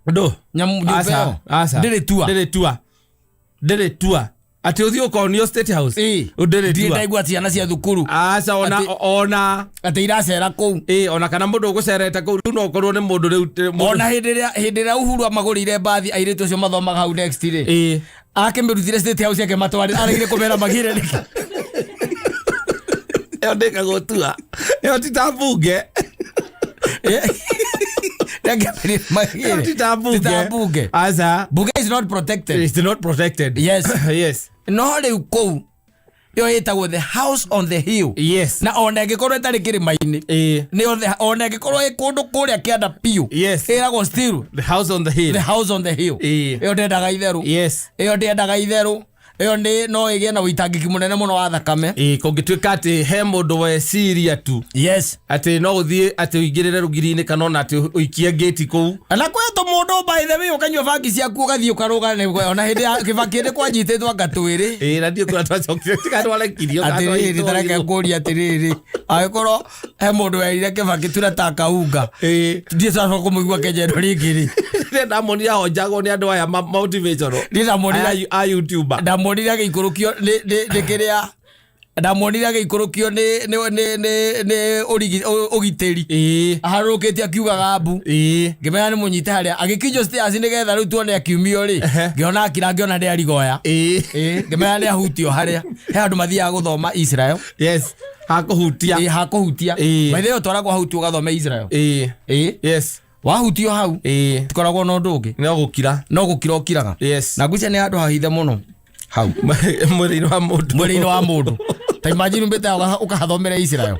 Ndũ. Nyamũ nyũmba Aca, ĩyo. aca. Ndĩrĩ tua. Ndĩrĩ tua. Ndĩrĩ tua. Atĩ ũthiĩ ũkonio State House. Ĩĩ. Ndĩrĩ Ndirĩ tua. ndaigua ciana cia thukuru Aca ona Atĩ- ona atĩ iracera kũu. ĩĩ ona kana mũndũ ũgũcerete kũu rĩu no ũkorwo nĩ mũndũ rĩu mũndũ- Ona hĩndĩ ĩrĩa Uhuru amagũrĩire mbathi airĩtu acio mathomaga hau next rĩ. Ĩĩ. Akĩmĩrutire State House akĩmatwarĩra aregire kũmera magĩre nĩkĩ. Ĩyo ndĩkagwo tua. Ĩyo ti ta mbunge. Ndangĩambĩrĩria magĩre. Ĩyo ti ta mbunge. Ti ta mbunge. Aca. Bunge is not protected. It's not protected. Yes. Yes. No rĩu kũu ĩyo ĩtagwo the house on the hill. Yes. Na ona ĩngĩkorwo ĩtarĩ kĩrĩma-inĩ. Ĩĩ. Nĩ ona ĩngĩkorwo ĩ kũndũ kũrĩa kĩanda biũ. Yes. Ĩragwo still The house on the hill. the house on the hill. Ĩĩ. Ĩyo ndĩendaga itherũ. Yes. Ĩyo ndĩendaga itherũ. Ĩyo nĩ no ĩgĩe na ũitangĩki mũnene mũno wa thakame. Ĩĩ kũngĩtuĩka atĩ he mũndũ weciria tu Yes. atĩ no ũthiĩ atĩ ũingĩrĩre rũgiri-inĩ kana ona atĩ ũikie ngĩti kũu. Na kwĩ tũmũndũ by the way ũkanyua bangi ciaku ũgathiĩ ũkarũga ona hĩndĩ ya Kĩbakĩ nĩ kwanyitĩtwo anga twĩrĩ. Ĩĩ na ndiũ kũrĩa twacokire tiga twarekirio kana Atĩrĩrĩ tareke twanyitwo. ngũrie atĩrĩrĩ angĩkorwo he mũndũ werire Kĩbakĩ tunataka unga Ĩĩ. ndiĩ tũracoka kũmũigua Kenya ĩno rĩngĩ rĩ. Rĩrĩa ndamonire ahonjagwo nĩ andũ aya motivational. Niĩ ndamonire Aya a YouTuber. ndamonire agĩikũrũkio nĩ kĩrĩa ndamonire agĩikũrũkio nĩ ũgitĩri Ĩĩ. aharũrũkĩte akiugaga mbu. Ĩĩ. Ngĩmenya nĩ mũnyite harĩa agĩkinyio stairs nĩgetha rĩu tuone akiumio rĩ ngĩona akira ngĩona nĩ arigoya. Ĩĩ. Ĩĩ ngĩmenya nĩ ahutio harĩa he andũ mathiaga gũthoma Israel. Yes. Hakũhutia. Ĩĩ hakũhutia. Ĩĩ. By the way ũtwaragwo hau tu ũgathome Israel. Ĩĩ. Ĩĩ. Yes. Wahutio hau Ĩĩ. tikoragwo na ũndũ ũngĩ. No gũkira. No gũkira ũkiraga. Yes. Na ngwĩciria nĩ handũ hahithe mũno hau. Mwĩrĩ-inĩ wa mũndũ. Mwĩrĩ-inĩ wa mũndũ. Ta imagine umbĩte ũkahathomere Israel.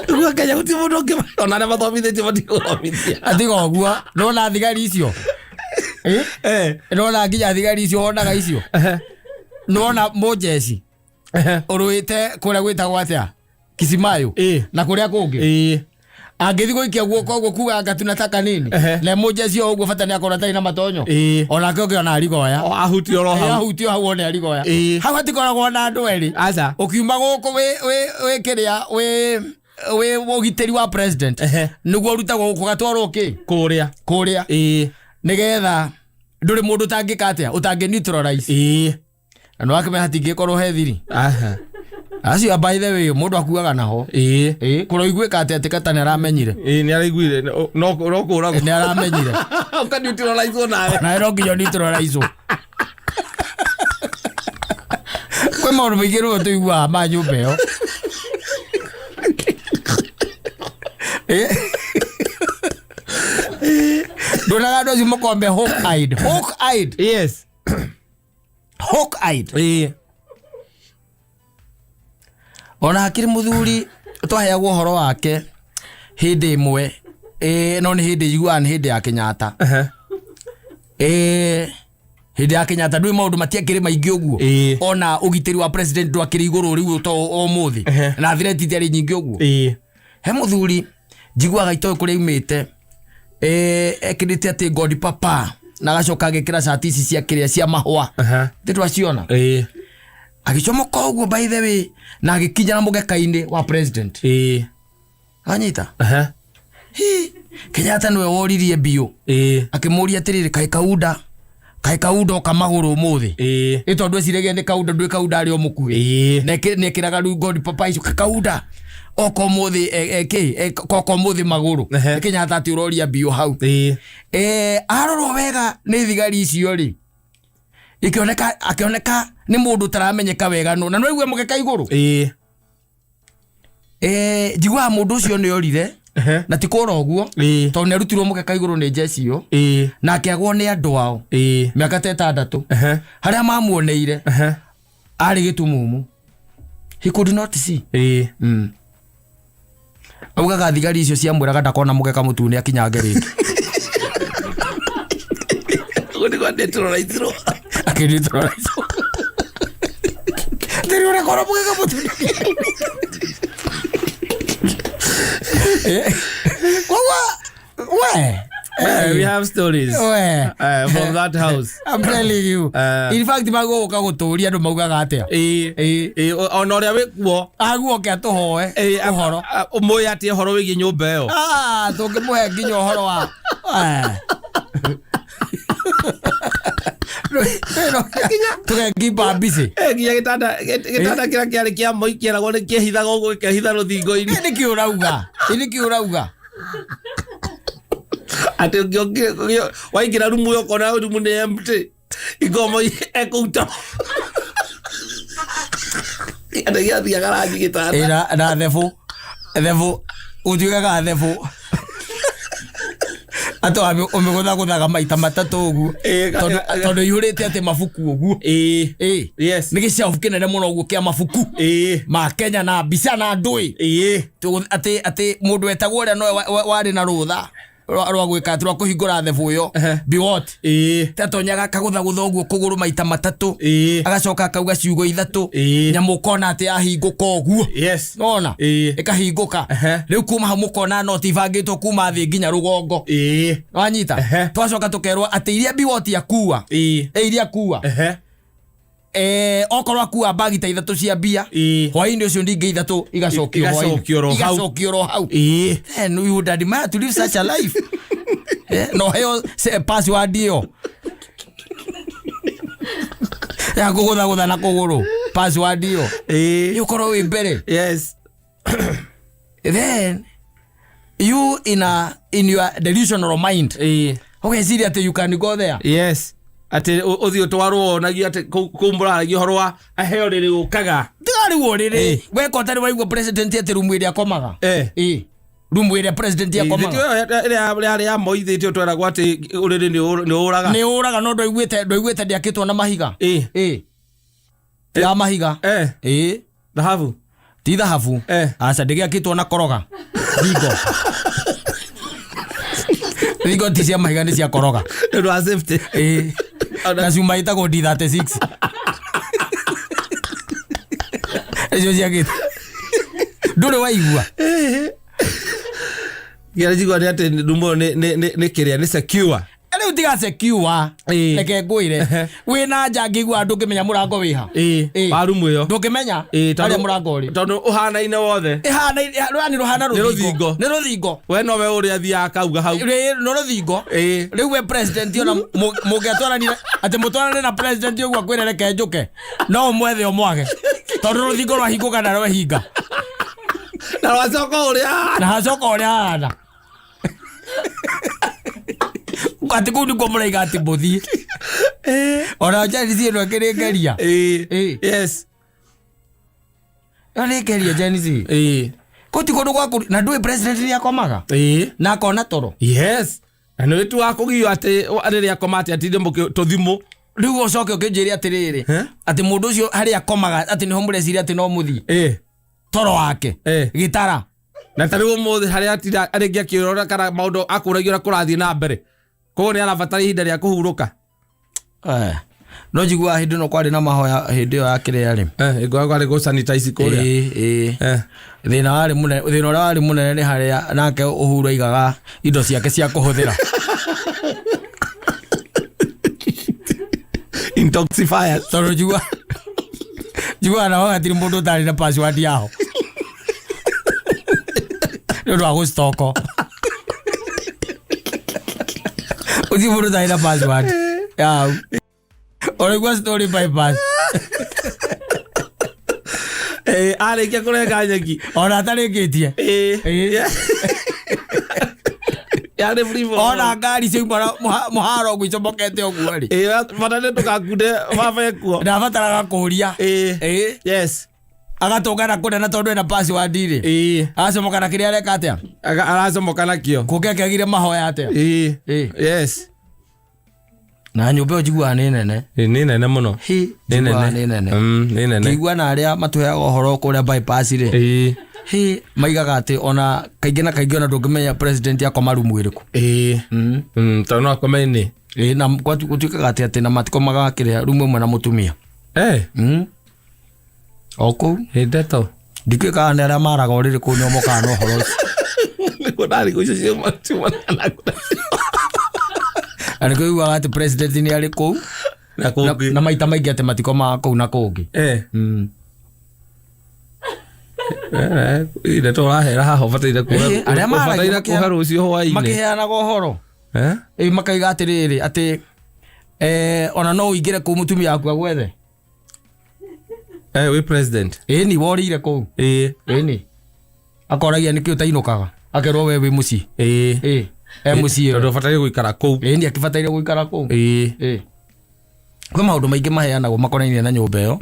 Rĩu Kenya gũtirĩ mũndũ ũngĩ ona arĩa mathomithĩtio matigũthomithia. Atiga ũguo nĩwona thigari icio. Ĩĩ. Eh. Nĩwona nginya thigari icio wonaga icio. Nĩwona mũjeci ũrũĩte kũrĩa gwĩtagwo atĩa Kisimayo Ĩĩ. na kũrĩa kũngĩ. Ĩĩ. Angĩthiĩ gũikia guoko ũguo kuga anga tunataka nini na mũjeci o ũguo bata nĩ akorwo atarĩ na matonyo. Ĩĩ. Onake ũngĩona arigoya. O ahutio oro hau. Ahutio hau one arigoya. Ĩĩ. Hau hatikoragwo na andũ erĩ. Aca. Ũkiuma gũkũ wĩ kĩrĩa wĩ ũgitĩri wa president Ehe. nĩguo ũrutagwo gũkũ ũgatwarwo kĩ Kũrĩa. kũrĩa Ĩĩ. nĩgetha ndũrĩ mũndũ ũtangĩka atĩa ũtangĩ neutralize. Ĩĩ. Na nĩ wakĩmenya hatingĩkorwo he thiri. Aha. Acio by the way mũndũ akuaga naho. Ĩĩ. Ĩĩ kũroiguĩka atĩ atĩ kata nĩ aramenyire. Ĩĩ nĩ araiguire no no kũragwo. Nĩ aramenyire. Ũka neutralize nawe. Na no nginya neutralize. Kwĩ maũndũ maingĩ rĩu tũiguaga ma nyũmba ĩyo. Ndonaga andũ acio makombe hawk-eyed. Hawk-eyed. Yes. Hawk-eyed. Ĩĩ. Ona hakĩrĩ mũthuri twaheagwo ũhoro wake hĩndĩ ĩmwe, no nĩ hĩndĩ njiguaga nĩ hĩndĩ ya Kenyatta. Hĩndĩ ya Kenyatta ndũĩ maũndũ matiakĩrĩ maingĩ ũguo. Ĩĩ. Ona ũgitĩri wa president ndwakĩrĩ igũrũ rĩu to ũmũthĩ. Na threat itiarĩ nyingĩ ũguo. Ĩĩ. He mũthuri njiguaga itoĩ kũrĩa aumĩte, ekĩrĩte atĩ God Papa na agacoka agĩkĩra cati ici cia kĩrĩa cia mahũa. Nĩ twaciona. Ĩĩ. Agĩcomoka ũguo by the way na agĩkinya na mũgeka-inĩ wa president. Ĩĩ. Anyita. Hi, Kenyatta nĩwe woririe biũ. Ĩĩ. Akĩmũria atĩrĩrĩ, kaĩ kaunda oka magũrũ ũmũthĩ. Ĩĩ. Ĩ tondũ eciragia nĩ kaunda, ndũĩ kaunda arĩ o mũkuhĩ. Ĩĩ. Na nĩekĩraga rĩu God Papa icio kaunda oka ũmũthĩ, koka ũmũthĩ magũrũ. Ehe. Kenyatta atĩ ũroria biũ hau. Ĩĩ. Arorwo wega nĩ thigari icio rĩ, ikĩoneka, akĩoneka nĩ mũndũ ũtaramenyeka wega nũ, na no aigue mũgeka igũrũ. Ĩĩ. Njiguaga mũndũ ũcio nĩ orire. Na ti kũra ũguo. Ĩĩ. Tondũ nĩ arutirwo mũgeka igũrũ nĩ njeci ĩyo. Ĩĩ. Na akĩagwo nĩ andũ ao. Ĩĩ. Mĩaka ta 6. Harĩa mamuoneire. Arĩ gĩtumumu. He could not see. Ĩĩ. Augaga thigari icio ciamwĩraga ndakona mũgeka mũtune akinyange rĩngĩ. Ũguo nĩguo neutralize-irwo. Akĩ-neutralize-wo. Ndĩrĩ ũrakora mũgeka mũtune. Koguo, we. We have stories. We. From that house. I'm telling you. In fact, magũũka gũtũria andũ maugaga atĩa? Ĩĩ. Ĩĩ. Ĩĩ, ona ũrĩa wĩ kuo. Aguoke atũhoe Ĩĩ, ũhoro. Ũmũĩ atĩa ũhoro wĩgiĩ nyũmba ĩyo? Tũngĩmũhe nginya ũhoro wa. Tũgekimba mbici. Nginya gĩtanda kĩrĩa kĩarĩ kĩa Moi kĩeragwo nĩ kĩehithaga ũguo gĩkehitha rũthingo-inĩ. Nĩ kĩ ũrauga? Nĩ kĩ ũrauga? Atĩ waingĩra rumu ĩyo ũkona rumu nĩ empty. Ingo Moi ekũu toro. Atĩ gĩathiaga rangi gĩtanda. Ĩ, na thebũ. Thebũ. Ũtuĩkaga thebũ. Atĩ ũmĩgũthagũthaga maita matatũ ũguo. Ĩ, Tondũ ĩihũrĩte atĩ mabuku ũguo. Ĩ. Ĩ. Yes. Nĩ gĩcabu kĩnene mũno ũguo kĩa mabuku. Ĩ. Ma Kenya na mbica na ndũĩ. Ĩ. Atĩ mũndũ wetagwo ũrĩa nowe warĩ na rũtha rwa gwĩka atĩ rwa kũhingũra thebũ ĩyo. Biwot. Ĩ. Tatonyaga akagũthagũtha ũguo kũgũrũ maita matatũ. Ĩ. Agacoka akauga ciugo ithatũ. Ĩ. Nyamũ ũkona atĩ yahingũka ũguo. Yes. Nona? Ĩ. Ĩkahingũka. Rĩu kuma hau mũkona noti ibangĩtwo kuma thĩ nginya rũgongo. Ĩ. Wanyita? Twacoka tũkerwo atĩ iria Biwot akua. Iria akua. Okorwo akua bagi ta ithatũ cia mbia. Ĩ. Hwaĩ-inĩ ũcio ningĩ ithatũ igacokio hwaĩ-inĩ. Igacokio ro hau. Igacokio ro hau. Ĩ. Then you would admire to live such a life. No heo password ĩyo. Ya kũgũthagũtha na kũgũrũ. Password ĩyo. Ĩ. Ũkorwo wĩ mbere. Yes. Then you in your delusional mind. Ĩ. Ũgeciria atĩ you can go there. Yes. Atĩ ũthiĩ ũtwarwo wonagie atĩ kũu mũraragia ũhoro wa aheo rĩrĩ ũkaga. Tiga rĩu ũrĩrĩ. Weka ũtarĩ waigua president atĩ rumu ĩrĩa akomaga. Ĩ. Rumu ĩrĩa president akomaga. Ĩrĩa ĩrĩa ya Moi thĩtio tweragwo atĩ ũrĩrĩ nĩ ũraga. Nĩ ũraga no ndwaiguĩte ndĩakĩtwo na mahiga. Ĩ. Ĩ. Ti ya mahiga. Ĩ. Thahabu. Ti thahabu. Aca ndĩgĩakĩtwo na koroga. Thingo. Thingo ti cia mahiga nĩ cia koroga. Nĩ ũndũ wa safety. Ĩ. Na cuma ĩtagwo D36. Icio ciakĩtwo. Ndũrĩ waigua. Kĩrĩa njiguaga nĩ atĩ rumu ĩyo nĩ kĩrĩa, nĩ secure. Rĩu tiga secure. Ĩ. Reke ngwĩre. Wĩna nja ngĩigua ndũngĩmenya mũrango wĩha. Ĩ. Ĩ. Wa rumu ĩyo. Ndũngĩmenya Ĩ, harĩa mũrango ũrĩ. Tondũ ũhanaine wothe. Ĩhanaine, yani rũhana Nĩ rũthingo. rũthingo. Nĩ rũthingo. We nowe ũrĩa athiaga akauga hau. Rĩ, nĩ rũthingo. Ĩ. Rĩu we president ona mũngĩatwaranire atĩ mũtwarane na president ũguo akwĩre reke njũke. No ũmwethe ũmwage. Tondũ rũthingo rwahingũka na rwehinga. Na rwacoka ũrĩa. Na hacoka ũrĩa hahana. Atĩ kũu nĩkuo mũraiga atĩ mũthiĩ. Ona Gen Z ĩno ĩkĩrĩ ngeria. Ĩ. Ĩ. Yes. Ĩyo nĩ ngeria Gen Z. Ĩ. Kũu ti kũndũ gwa na ndũĩ president nĩ akomaga Ĩĩ. na akona toro. Yes, na nĩ tu wa kũgio atĩ rĩrĩa akoma atĩ atinde tũthimũ. Rĩu ũcoke ũkĩnjĩre atĩrĩrĩ, Eh? atĩ mũndũ ũcio harĩa akomaga atĩ nĩho mũreciria atĩ no mũthiĩ Ĩĩ. toro wake Eh. gĩtara. Na ta rĩu ũmũthĩ harĩa atinda rĩngĩ akĩrora kana maũndũ akũragia ũrĩa kũrathiĩ na mbere, koguo nĩ arabatara ihinda rĩa kũhurũka. Eh. No njiguaga hĩndĩ ĩno kwarĩ na mahoya hĩndĩ ĩyo ya kĩrĩa rĩ. Ĩngoragwo kwarĩ gũ sanitize kũrĩa. Ĩĩ, ĩĩ. Eh. Thĩna warĩ mũnene, thĩna ũrĩa warĩ mũnene nĩ harĩa nake Uhuru aigaga indo ciake cia kũhũthĩra. Intoxifiers. Tondũ njiguaga nao hatirĩ mũndũ ũtarĩ na password yaho nĩ ũndũ wa gũcitoko. Gũtirĩ mũndũ ũtarĩ na password yau. Ũraigua story bypass. Eh, arĩkia kũrenga nyeki. Ona atarĩkĩtie. Ĩĩ. Ĩĩ. Yarĩ free for all. Ona ngari ciauma mũharo ũguo icomokete ũguo rĩ, Ĩĩ, bata nĩ ndũgakunde baba ekuo. ndabataraga kũria. Ĩĩ. Ĩĩ. Yes. Agatũngana kũnene tondũ ena password rĩ. Ĩĩ. Agacomoka na kĩrĩa areka atĩa? Aracomoka nakĩo. Kũngĩ akĩagire mahoya atĩa? Ĩĩ. Ĩĩ. Yes. Na nyũmba ĩyo njiguaga nĩ nene. Ĩĩ, nĩ nene mũno. Hi, Nĩ njiguaga nene. nĩ nene. Nĩ nene. Ngĩigua na arĩa matũheaga ũhoro kũrĩa bypass rĩ, Ĩĩ. hi, maigaga atĩ ona kaingĩ na kaingĩ ona ndũngĩmenya president akoma rumu ĩrĩkũ. Ĩĩ. Tondũ no akome nĩ. Ĩĩ, na gũtuĩkaga atĩ atĩ na matikomaga kĩrĩa rumu ĩmwe na mũtumia. Eh. O kũu. Nĩ ndeto. Ndikĩũĩ kana nĩ arĩa maraga ũrĩrĩ kũu nĩo mokaga na ũhoro ũcio. Nĩguo ndarigwo icio ciumanaga Na nĩkĩo ũiguaga atĩ president nĩ arĩ kũu na na, kũngĩ. na maita maingĩ atĩ matikomaga kũu na kũngĩ. Eh. Eh, ndeto ũrahera haha ũbataire kuoha, Ĩĩ, arĩa maragia ũbataire kuoha rũciũ hwaĩ-inĩ. Makĩheanaga ũhoro. Eh? Ĩĩ, makaiga atĩrĩrĩ atĩ ona no ũingĩre kũu mũtumia waku agwethe. Eh, wĩ president. Ĩĩ ni worĩire kũu. Ĩĩ. Ĩĩ ni. Akoragia nĩkĩ ũtainũkaga. Akerwo we wĩ mũciĩ. Ĩĩ. Ĩĩ. E mũciĩ. Tondũ ũbataire gũikara kũu. Ĩĩ ni akĩbataire gũikara kũu. Ĩĩ. Ĩĩ. Kwĩ maũndũ maingĩ maheanagwo makonainie na nyũmba ĩyo.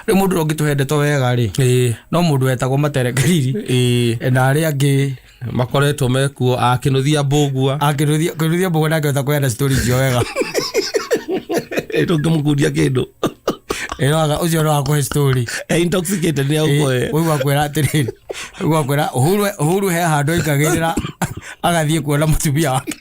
Rĩu mũndũ ũrĩa ũngĩtũhe ndeto wega rĩ, Ĩĩ. no mũndũ wetagwo Materekeriri Ĩĩ. na arĩa angĩ Makoretwo mekuo akĩnũthia mbũgua. akĩnũthia mbũgua nake ahota kũheana story icio wega. Ndũngĩmũkundia kĩndũ. Ĩno ũcio no akũhe story. E intoxicated nĩ agũkũhe. Ũguo akwĩra atĩrĩrĩ, ũguo akwĩra Uhuru he handũ aikagĩrĩra agathiĩ kuona mũtumia wake.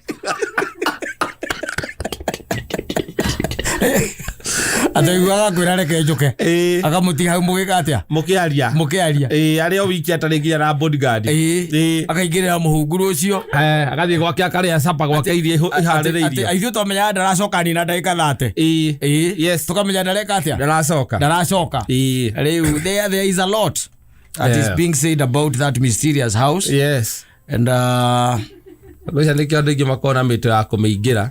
Ataiguaga akwĩra reke njũke. Ĩĩ. Akamũtiga hau mũgĩka atĩa? Mũkĩaria. Mũkĩaria. Ĩĩ, arĩ o wiki atarĩ nginya na bodyguard. Ĩĩ. Ĩĩ. Akaingĩrĩra mũhunguru ũcio. Eh, agathiĩ gwake akarĩa capa gwake iria iharĩrĩirio. Ithuĩ twamenyaga ndaracoka nina ndagĩka 30. Ĩĩ. Ĩĩ. Yes. Tũkamenya ndareka atĩa? Ndaracoka. Ndaracoka. Ĩĩ. Rĩu there is a lot that is Yeah. being said about that mysterious house. Yes. And Ngwĩciria nĩkĩo andũ aingĩ makoragwo na mĩtũ ya kũmĩingĩra.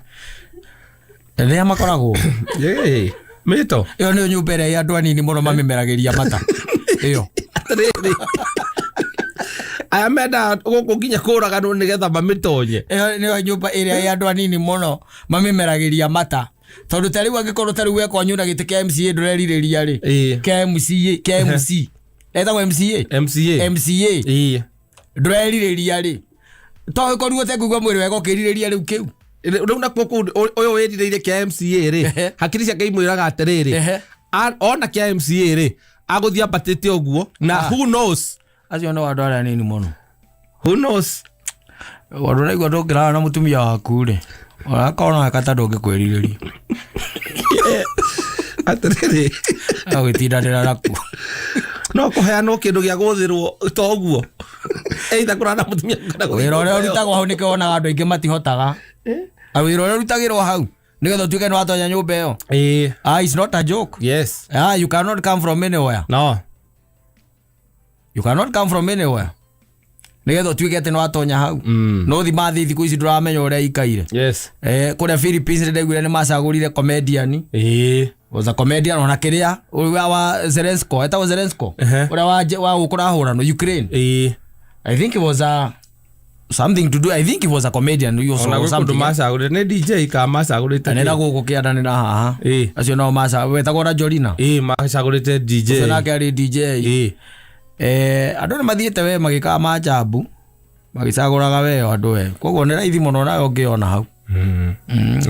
rĩrĩa makoragwo Ĩĩ. Mĩto. ĩyo nĩyo nyũmba ĩrĩa andũ anini mũno mamĩmeragĩria mata ĩyo. Atĩrĩrĩ. Aya mendaga gũkũ nginya kũraganwo nĩgetha mamĩtonye. Ĩyo nĩyo nyũmba ĩrĩa ĩ andũ anini mũno mamĩmeragĩria mata tondũ ta rĩu angĩkorwo ta rĩu we kwanyu na gĩtĩ kĩa MCA ndũrerirĩria rĩ, Ĩĩ. kĩa MCA, kĩa MC etagwo MCA, MCA. MCA Ĩĩ. ndũrerirĩria rĩ, to ĩkorirwo ũtekũigua mwĩrĩ wega ũkĩrirĩria rĩu kĩu. Rĩu nakuo kũu ũyũ wĩrirĩire kĩa MCA rĩ, Ehe. hakiri ciake imwĩraga atĩrĩrĩ, Ehe. ona kĩa MCA rĩ, agũthiĩ ambatĩte ũguo na who knows, Acio no andũ arĩa anini mũno. who knows. Ũndũ ũraigua ndũngĩrara na mũtumia waku rĩ, onakorwo no eka ta ndũngĩkwĩrirĩria. Atĩrĩrĩ, Agũgĩtindanĩra nakuo. no kũheanwo kĩndũ gĩa gũthĩrwo to ũguo, either kũrara na mũtumia kana gũthiĩ Wĩra ũrĩa nyũmba ĩyo. ũrutagwo hau nĩkĩo wonaga andũ aingĩ matihotaga. Wĩra ũrĩa ũrutagĩrwo hau nĩgetha ũtuĩke nĩ watonya nyũmba ĩyo. Ĩĩ. Ah, it's not a joke. Yes. Ah, you cannot come from anywhere. No. You cannot come from anywhere. Nĩgetha ũtuĩke atĩ nĩ watonya hau. No thima thĩ thikũ ici ndũramenya ũrĩa ikaire. Yes. Eh, kũrĩa Philippines nĩndaiguire nĩ macagũrire comedian. Ĩĩ. Was a comedian ona kĩrĩa ũrĩa wa Zelensko, etagwo Zelensko. Ehe. Ũrĩa wa gũkũ ũrahũranwo Ukraine. Ĩĩ. I think it was a something to do. I think he was a comedian also Ona or gwĩ kũndũ something. macagũrĩte nĩ DJ kana macagũrĩte Nĩ na gũkũ kĩanda nĩ na haha. Ĩĩ. Acio nao maca wetagwo na Jorina. Ĩĩ, macagũrĩte DJ. Ũcio nake arĩ DJ. Ĩĩ. Andũ nĩ mathiĩte we magĩkaga manjambu magĩcagũraga we andũ we, koguo nĩ raithi mũno nawe ũngĩona hau.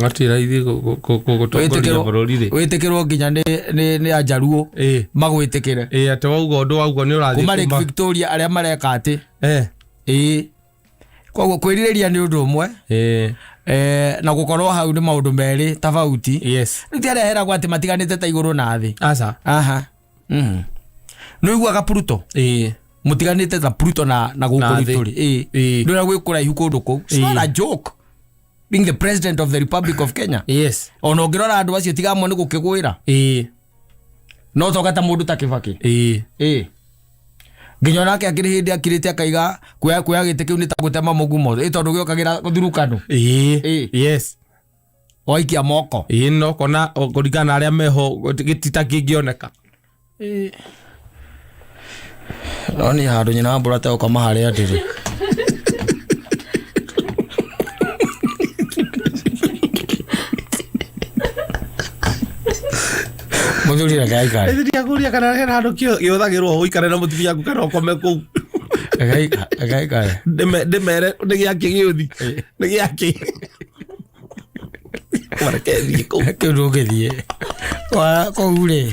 Gati raithi gũtongoria bũrũri rĩ. Wĩtĩkĩrwo nginya nĩ anjaruo magwĩtĩkĩre. Ĩ atĩ wauga ũndũ wauga nĩ ũrathiĩ kuma Lake Victoria arĩa mareka atĩ ĩ koguo kwĩrirĩria nĩ ũndũ ũmwe, na gũkorwo hau nĩ maũndũ merĩ tofauti. Yes. Rĩu ti arĩa heragwo atĩ matiganĩte ta igũrũ na thĩ. Aca. Aha. Nĩ ũiguaga Pluto? Mũtiganĩte ta Pluto na gũkũ Na thĩ. ritũrĩ. Ĩ. Nĩ ũrĩa gwĩ kũraihu kũndũ kũu. It's not a joke being the president of the Republic of Kenya. Yes. Ona ũngĩrora andũ acio tiga amwe nĩ gũkĩgwĩra. No toka ta mũndũ ta Kibaki. Ĩ. Nginya onake akĩrĩ hĩndĩ akirĩte akaiga kuoya gĩtĩ kĩu nĩ ta gũtema mũgumo. Ĩ tondũ gĩokagĩra thurukano. Yes. Waikia moko. Ĩ no kona kũringana na arĩa meho gĩtita kĩngĩoneka. No niĩ handũ nyina wa mbũra tegũkoma harĩa ndĩrĩ. Mũthuri reke aikare. Ndiakũria kana hena handũ gĩhũthagĩrwo ũikare na mũtumia waku kana ũkome kũu. Reke aikare. Ndĩmere nĩ gĩakĩ gĩũthi. Nĩ gĩakĩ. Mareke thiĩ kũu. Kĩu ndũngĩthiĩ. Kũu rĩ,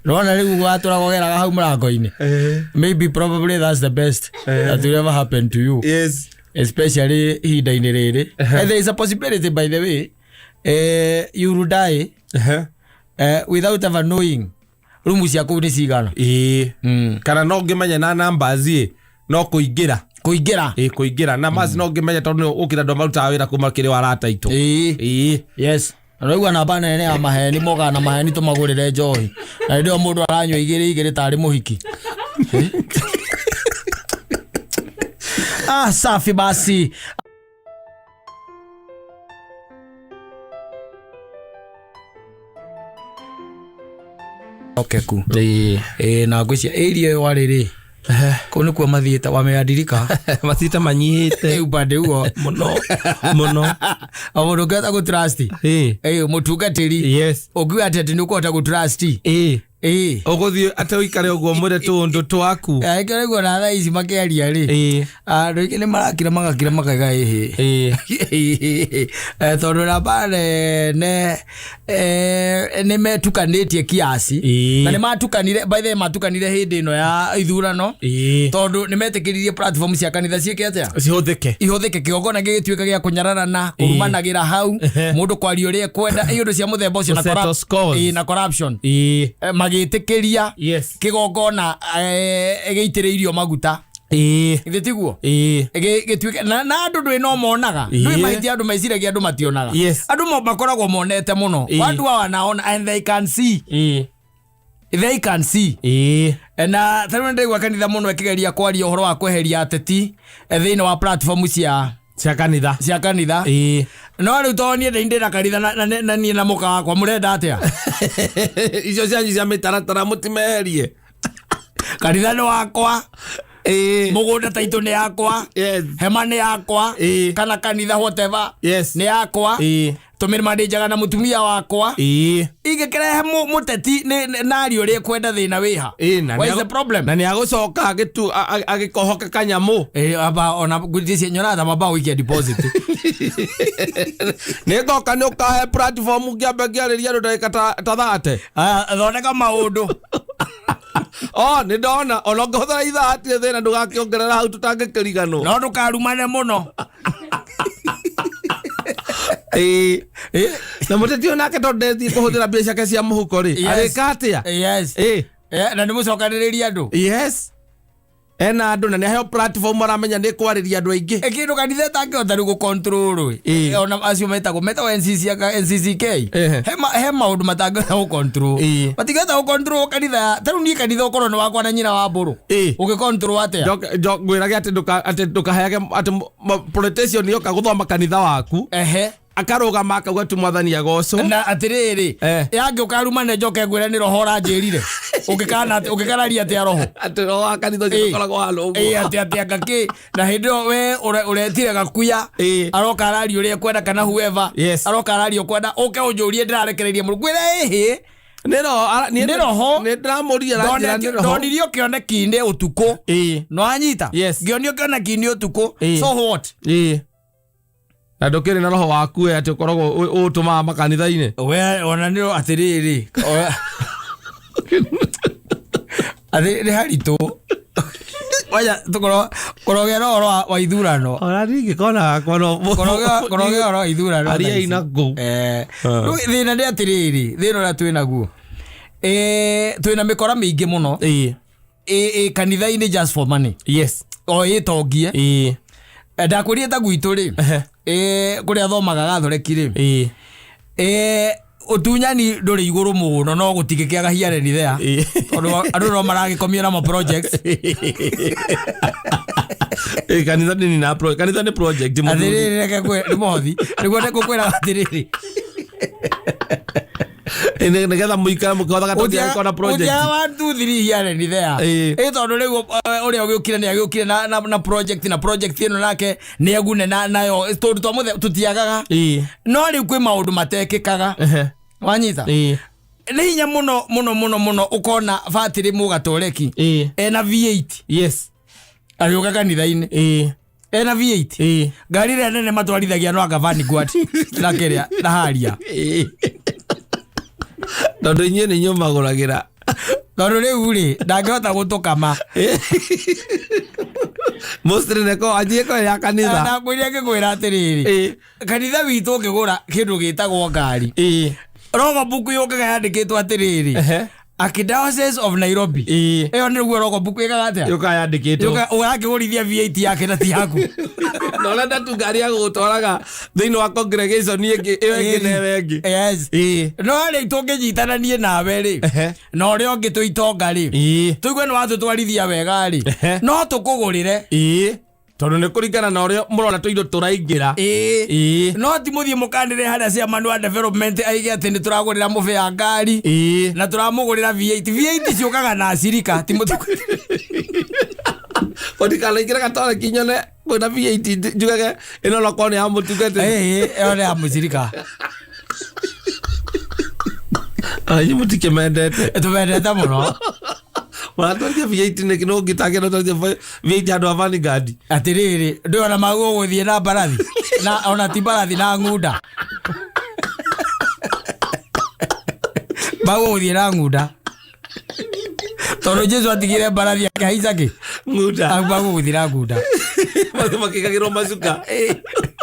nĩwona rĩu watũra kũgeraga hau mũrango-inĩ. Maybe probably that's the best that will ever happen to you. Yes. Especially ihinda-inĩ rĩrĩ. And there is a possibility, by the way, you will die without ever knowing rumu cia kũu nĩ cigana. Kana no ngĩmenye na numbers ĩ no kũingĩra. Kũingĩra. Ĩ kũingĩra na maci no ngĩmenye tondũ nĩ ũkĩra andũ marutaga wĩra kuma kĩrĩ wa arata aitũ. Yes. Na rĩu namba nene ya maheni mokaga na maheni tũmagũrĩre njohi. Na hĩndĩ ĩyo mũndũ aranyua igĩrĩ igĩrĩ tarĩ mũhiki. Safi basi. Okeku. Na ngwĩciria area ĩyo warĩ rĩ, kũu nĩkuo mathiĩte wameandirika. Mathiĩte manyihĩte. Upande huo. Mũno. Mũno. O mũndũ ũngĩhota gũ-trust. Mũtungatĩri. Yes. Ũngiuga atĩ nĩ ũkũhota gũ-trust. Ũgũthiĩ atĩ ũikare ũguo mwĩre tũũndũ twaku. Angĩkorwo nĩguo na thaa ici makĩaria rĩ, andũ aingĩ nĩ marakira magakira makaiga ĩhĩ. Tondũ namba nene nĩ metukanĩtie kiasi. Na nĩ matukanire, by the way, matukanire hĩndĩ ĩno ya ithurano. Tondũ nĩ metĩkĩririe platform cia kanitha ciĩke atĩa? Cihũthĩke. Ihũthĩke, kĩgongona gĩgĩtuĩka gĩa kũnyararana, kũrumanagĩra hau, mũndũ kwaria ũrĩa ekwenda, iũndũ cia mũthemba ũcio na Gũsettle scores. Na corruption. Magĩtĩkĩria kĩgongona gĩitĩrĩirio maguta. Githĩ tiguo? Gĩtuĩke na andũ ndũĩ no monaga. Ndũĩ mahĩtia andũ meciragia andũ mationaga. Andũ makoragwo monete mũno. Watu hawa wanaona and they can see. They can see. Na tarĩu nĩndĩraigua kanitha mũno ĩkĩgeria kwaria ũhoro wa kweheria ateti thĩinĩ wa platform cia kanitha. Cia kanitha. No rĩu tondũ niĩ ndĩ na kanitha na niĩ na mũka wakwa mũrenda atĩa? Icio cianyu cia mĩtaratara mũtimeherie. Kanitha nĩ wakwa. Mũgũnda taitũ nĩ yakwa. Hema nĩ yakwa. Kana kanitha whatever. Nĩ yakwa. Tũmĩmanĩnjaga na mũtumia wakwa. Ingĩkĩrehe mũteti nario ũrĩa ekwenda thĩna wĩha. What is the problem? Na nĩ agũcoka agĩkohoka kanyamũ. Aba ona ngwĩciria nyonaga ta mamba gũikia deposit. Nĩ ngoka nĩ ũkahe platform ngĩambe ngĩarĩria andũ ndagĩka ta 30. Thondeka maũndũ. Nĩ ndona ona ũngĩhũthĩra ithaa hatirĩ thĩna, ndũgakĩongerera hau tũtangĩkĩriganwo. No ndũkarumane mũno. Na mũteti ũyũ nake tondũ ndethiĩ kũhũthĩra mbia ciake cia mũhuko rĩ, arĩka atĩa? Na nĩ mũcokanĩrĩrie andũ. Yes. Ena andũ na nĩ aheo platform aramenya nĩ kwarĩria andũ aingĩ. Kĩndũ kanitha ĩtangĩhota rĩu gũ-control rĩ. Ona acio metagwo NCC aka NCCK. He maũndũ matangĩhota gũ-control. Matingĩhota gũ-control kanitha. Ta rĩu niĩ kanitha ũkorwo nĩ wakwa na nyina wa mbũrũ. Ũngĩ-control atĩa? Ngwĩrage atĩ ndũkaheage atĩ politician yoka gũthoma kanitha waku. Akarũgama akauga tu mwathani agocwo. Na atĩrĩrĩ, yangĩũka arumane njoke ngwĩre nĩ roho ũranjĩrire. Ũngĩkanaria atĩa roho? Atĩ roho wa kanitha ũcio ũkoragwo handũ ũguo. Atĩ anga kĩ? Na hĩndĩ ĩyo we ũretire gakuya, aroka araria ũrĩa ekwenda kana whoever, aroka araria ũkwenda, ũke ũnjũrie ndĩrarekereirie mũndũ. Ngwĩre ĩhĩ, Nĩ roho Nĩ roho. Nĩ ndĩramũria aranjĩra nĩ roho. Ndonirio kĩoneki-inĩ ũtukũ. Ĩĩ. Nĩwanyita? Yes. Ngĩonio kĩoneki-inĩ ũtukũ. Ĩĩ. So what? Ĩĩ. Na ndũkĩrĩ na roho waku we atĩ ũkoragwo ũũtũmaga makanitha-inĩ. We ona nĩ atĩrĩrĩ. Atĩ nĩ haritũ. Waja tũkorwo kũrogera ũhoro wa ithurano. Ona niĩ ingĩkona gakwa no Kũrogera ũhoro wa ithurano. Aria thaa ici. ina ngũ. Rĩu thĩna nĩ atĩrĩrĩ, thĩna ũrĩa twĩ naguo. Twĩna mĩkora mĩingĩ mũno. Ĩĩ. Ĩ kanitha-inĩ just for money. Yes. O ĩtongie. Ĩĩ. Ndakwĩrire ta gwitũ rĩ. Ehe. Kũrĩa thomaga gathoreki rĩ. Ĩĩ. Ũtunyani ndũrĩ igũrũ mũno no gũtingĩkĩaga here and there. Ĩĩ. Tondũ andũ no maragĩkomio na ma projects. Ĩĩ, kanitha nĩ na pro kanitha nĩ project mũthuri. Atĩrĩrĩ reke nĩ mũhothi. Nĩguo ndĩgũkwĩra atĩrĩrĩ. Ĩĩ, nĩgetha mũikare mũkĩhothaga tũtiagĩkorwo na project. Ũtiaga one two three here and there. Ĩĩ. Ĩ tondũ rĩu ũrĩa ũgĩũkire nĩ agĩũkire na project na project ĩno nake nĩ agune nayo tondũ twa mũthe tũtiagaga. Ĩĩ. No rĩu kwĩ maũndũ matekĩkaga. Ehe. Wanyita? Ĩĩ. Nĩ hinya mũno mũno mũno mũno ũkona batĩrĩ mũgatoreki Ĩĩ. ena V8 Yes. agĩũka kanitha-inĩ Ĩĩ. ena V8 Ĩĩ. ngari ĩrĩa nene matwarithagia no anga Vanguard na kĩrĩa na haria Ĩĩ. Tondũ inyuĩ nĩ inyuĩ magũragĩra. Tondũ rĩu rĩ ndangĩhota gũtũkama. Mostly nĩko anjie ko ya kanitha. Ndakwĩrire ngĩkwĩra atĩrĩrĩ, Ĩĩ. kanitha witũ ũngĩgũra kĩndũ gĩtagwo ngari, Ĩĩ. rogo book yũkaga yandĩkĩtwo atĩrĩrĩ, Ehe. Archdiocese of Nairobi. Ĩĩ. Ĩyo nĩguo rogo book ĩkaga atĩa? Yũkaga yandĩkĩtwo. Yũkaga ũrakĩgũrithia V8 yake na ti yaku. Na ũrenda tu ngari ya gũgũtwaraga thĩinĩ wa congregation ĩngĩ ĩyo ĩngĩ na ĩyo ĩngĩ. Yes. Ĩĩ. No rĩ tũngĩnyitana niĩ nawe rĩ Ehe. na ũrĩa ũngĩ tũitonga rĩ, Ĩĩ. tũigue nĩ watũtwarithia wega rĩ, Ehe. no tũkũgũrĩre. Ĩĩ. Tondũ nĩ kũringana na ũrĩa mũrona tũindo tũraingĩra. Ĩĩ. Ĩĩ. No ti mũthiĩ mũkanĩre harĩa chairman wa development aige atĩ nĩ tũragũrĩra mũbĩa ngari Ĩĩ. na tũramũgũrĩra V8. V8 ciũkaga na acirika ti mũtũ. Ũndikanaingĩre gatore kinyone kwĩna V8 njugage ĩno nokorwo nĩ ya mũtungatĩri. Ĩĩ, ĩyo nĩ ya mũcirika. Ona inyuĩ mũtikĩmendete. Tũmendete mũno. Mũratwarithia V8 nĩkĩ no ũngĩtangĩenda ũtwarithie V8 handũ ha Vanguard. Atĩrĩrĩ, ndũĩ ona maguo gũthiĩ na mbarathi na ona ti mbarathi na ng'unda. Maguo gũthiĩ na ng'unda tondũ Jesu atigire mbarathi akĩhaica kĩ? Ng'unda. Maguo gũthiĩ na ng'unda. Mathiĩ makĩgagĩrwo macuka.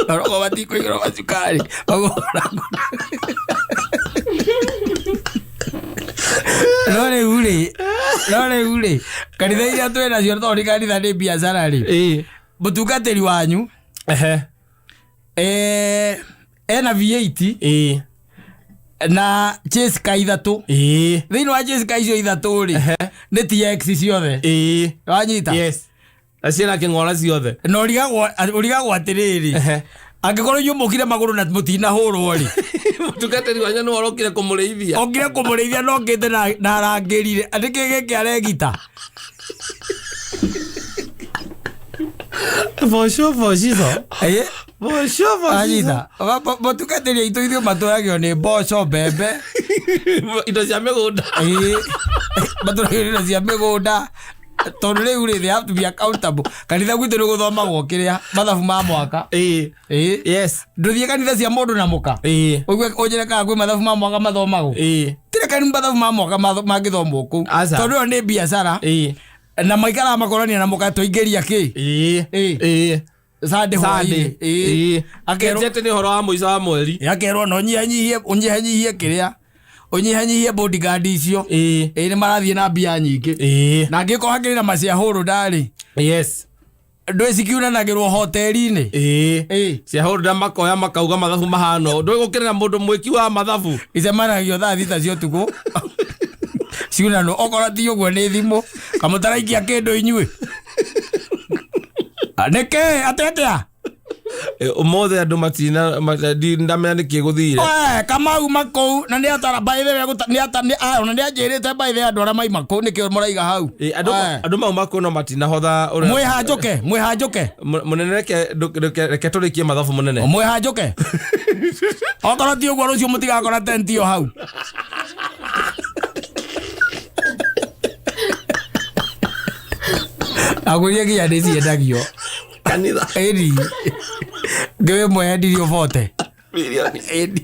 Orogo matikũigĩrwo macukari. Maguo na ng'unda. No rĩu rĩ, no rĩu rĩ, kanitha iria twĩ nacio tondũ nĩ kanitha nĩ biacara rĩ, Ĩĩ. mũtungatĩri wanyu Ehe. Ena V8 Ĩĩ. na chase ka ithatũ. Ĩĩ. Thĩinĩ wa chase ka icio ithatũ rĩ, Ehe. nĩ TX ciothe. Ĩĩ. Wanyita? Yes. Na ciĩna kĩng'ora ciothe. Na ũrigagwo atĩrĩrĩ, Ehe. angĩkorwo inyuĩ mũkire magũrũ na mũtinahũrwo rĩ, Mũtungatĩri wanyu nĩwe ũrokire kũmũrĩithia. okire kũmũrĩithia na okĩte na arangĩrire atĩ kĩ gĩkĩ aregita. Boco bocico. Ĩĩ. Boco bocico. Wanyita? Mũtungatĩri aitũ ithuĩ matũragio nĩ mboco, mbembe. Indo cia mĩgũnda. Ĩĩ. Matũragio nĩ indo cia mĩgũnda tondũ rĩu rĩ, they have to be accountable. Kanitha gwitũ nĩ gũthomagwo kĩrĩa mathabu ma mwaka. Ĩĩ. Ĩĩ. Yes. Ndũthiĩ kanitha cia mũndũ na mũka Ĩĩ. ũigue ũnjĩre kana kwĩ mathabu ma mwaka mathomagwo. Ĩĩ. Tirĩ kani mathabu ma mwaka mangĩthomwo kũu Aca. tondũ ĩyo nĩ biacara Ĩĩ. na maikaraga makorania na mũka tũingĩria kĩ. Ĩĩ. Ĩĩ. Ĩĩ. Sunday Sunday. hwaĩ-inĩ. Ĩĩ. Ĩĩ. Akerwo Kenjete nĩ ũhoro wa mũico wa mweri. akerwo no ũnyihanyihie ũnyihanyihie kĩrĩa ũnyihanyihie bodyguard icio. Ĩĩ. Ĩĩ nĩ marathiĩ na mbia nyingĩ. Ĩĩ. Na angĩkorwo hakĩrĩ na maciahũrũ ndarĩ Yes. ndũĩ cikiunanagĩrwo hoteli-inĩ. Ĩĩ. Ĩĩ. Ciahũrĩra makoya makauga mathabu mahana ũũ. Ndũĩ gũkĩrĩ na mũndũ mwĩki wa mathabu. Icemanagio thaa 6 cia ũtukũ ciunanwo okorwo ti ũguo nĩ thimũ kamũtaraikia kĩndũ inyuĩ nĩkĩ atĩ atĩa. Ũmũthĩ andũ matina ndamenya nĩkĩ gũthire. Oe, Kamau makũu na nĩ atara by the way nĩ ata nĩ ona nĩ anjĩrĩte by the way andũ arĩa maima kũu nĩkĩo mũraiga hau. Ĩĩ, andũ Oe. andũ mau makũ no matinahotha ũrĩa Mwĩhanjũke mwĩhanjũke. Mũnene reke tũrĩkie mathabu mũnene. Mwĩhanjũke okorwo ti ũguo rũciũ mũtigakora tenti ĩyo hau. Agũria nginya nĩ ciendagio. Kanitha. Ĩni ngĩwĩ ĩmwe yendirio bote. Mirioni. Ĩni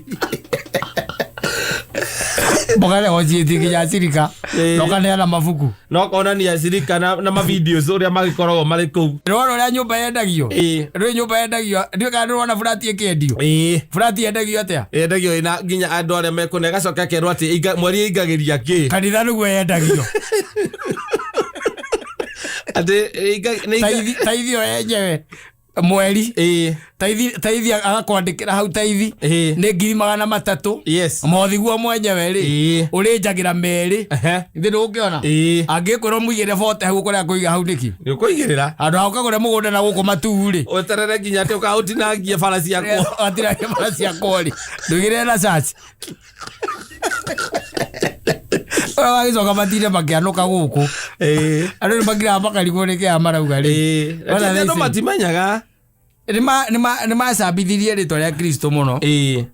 mboga nĩgociĩtie nginya cirika. Ĩĩ. Na ũkaneana mabuku. No konania cirika na mavideos ũrĩa magĩkoragwo marĩ kũu. Nĩwona ũrĩa nyũmba yendagio? Ĩĩ. Rĩu nyũmba yendagio, ndiũĩ kana nĩũrona burati ĩkĩendio. Ĩĩ. Burati yendagio atĩa? Yendagio ĩna nginya andũ arĩa mekũne, agacoka akerwo atĩ mweri ĩingagĩria kĩ. Kanitha nĩguo yendagio. Atĩ nĩ Taithi yo yenyewe mweri. Ĩĩ. Taithi agakwandĩkĩra hau taithi. Ĩĩ. Nĩ 300,000. Yes. Mothi guo mwenyewe rĩ. Ĩĩ. Ũrĩnjagĩra merĩ. Ehe. Ithe ndũngĩona. Ĩĩ. Angĩkwĩrwo mũigĩre bote hau ũkũrĩa kũiga hau nĩkĩ? Nĩ ũkũigĩrĩra. Handũ ha ũkagũre mũgũnda na gũkũ matuu rĩ. Weterere nginya atĩ ũkaũtinangie bara ciakwo. Atirage bara ciakwo rĩ. Ndũigĩrĩre na caci. Ũrĩa wagĩcoka matinde makĩanũka gũkũ. Ĩĩ. Andũ nĩ makiraga makarigwo nĩ kĩa marauga rĩ. Ĩĩ. Wona Andũ thaa ici? matimenyaga. Nĩ macambithirie rĩtwa rĩa Kristo mũno. Ĩĩ.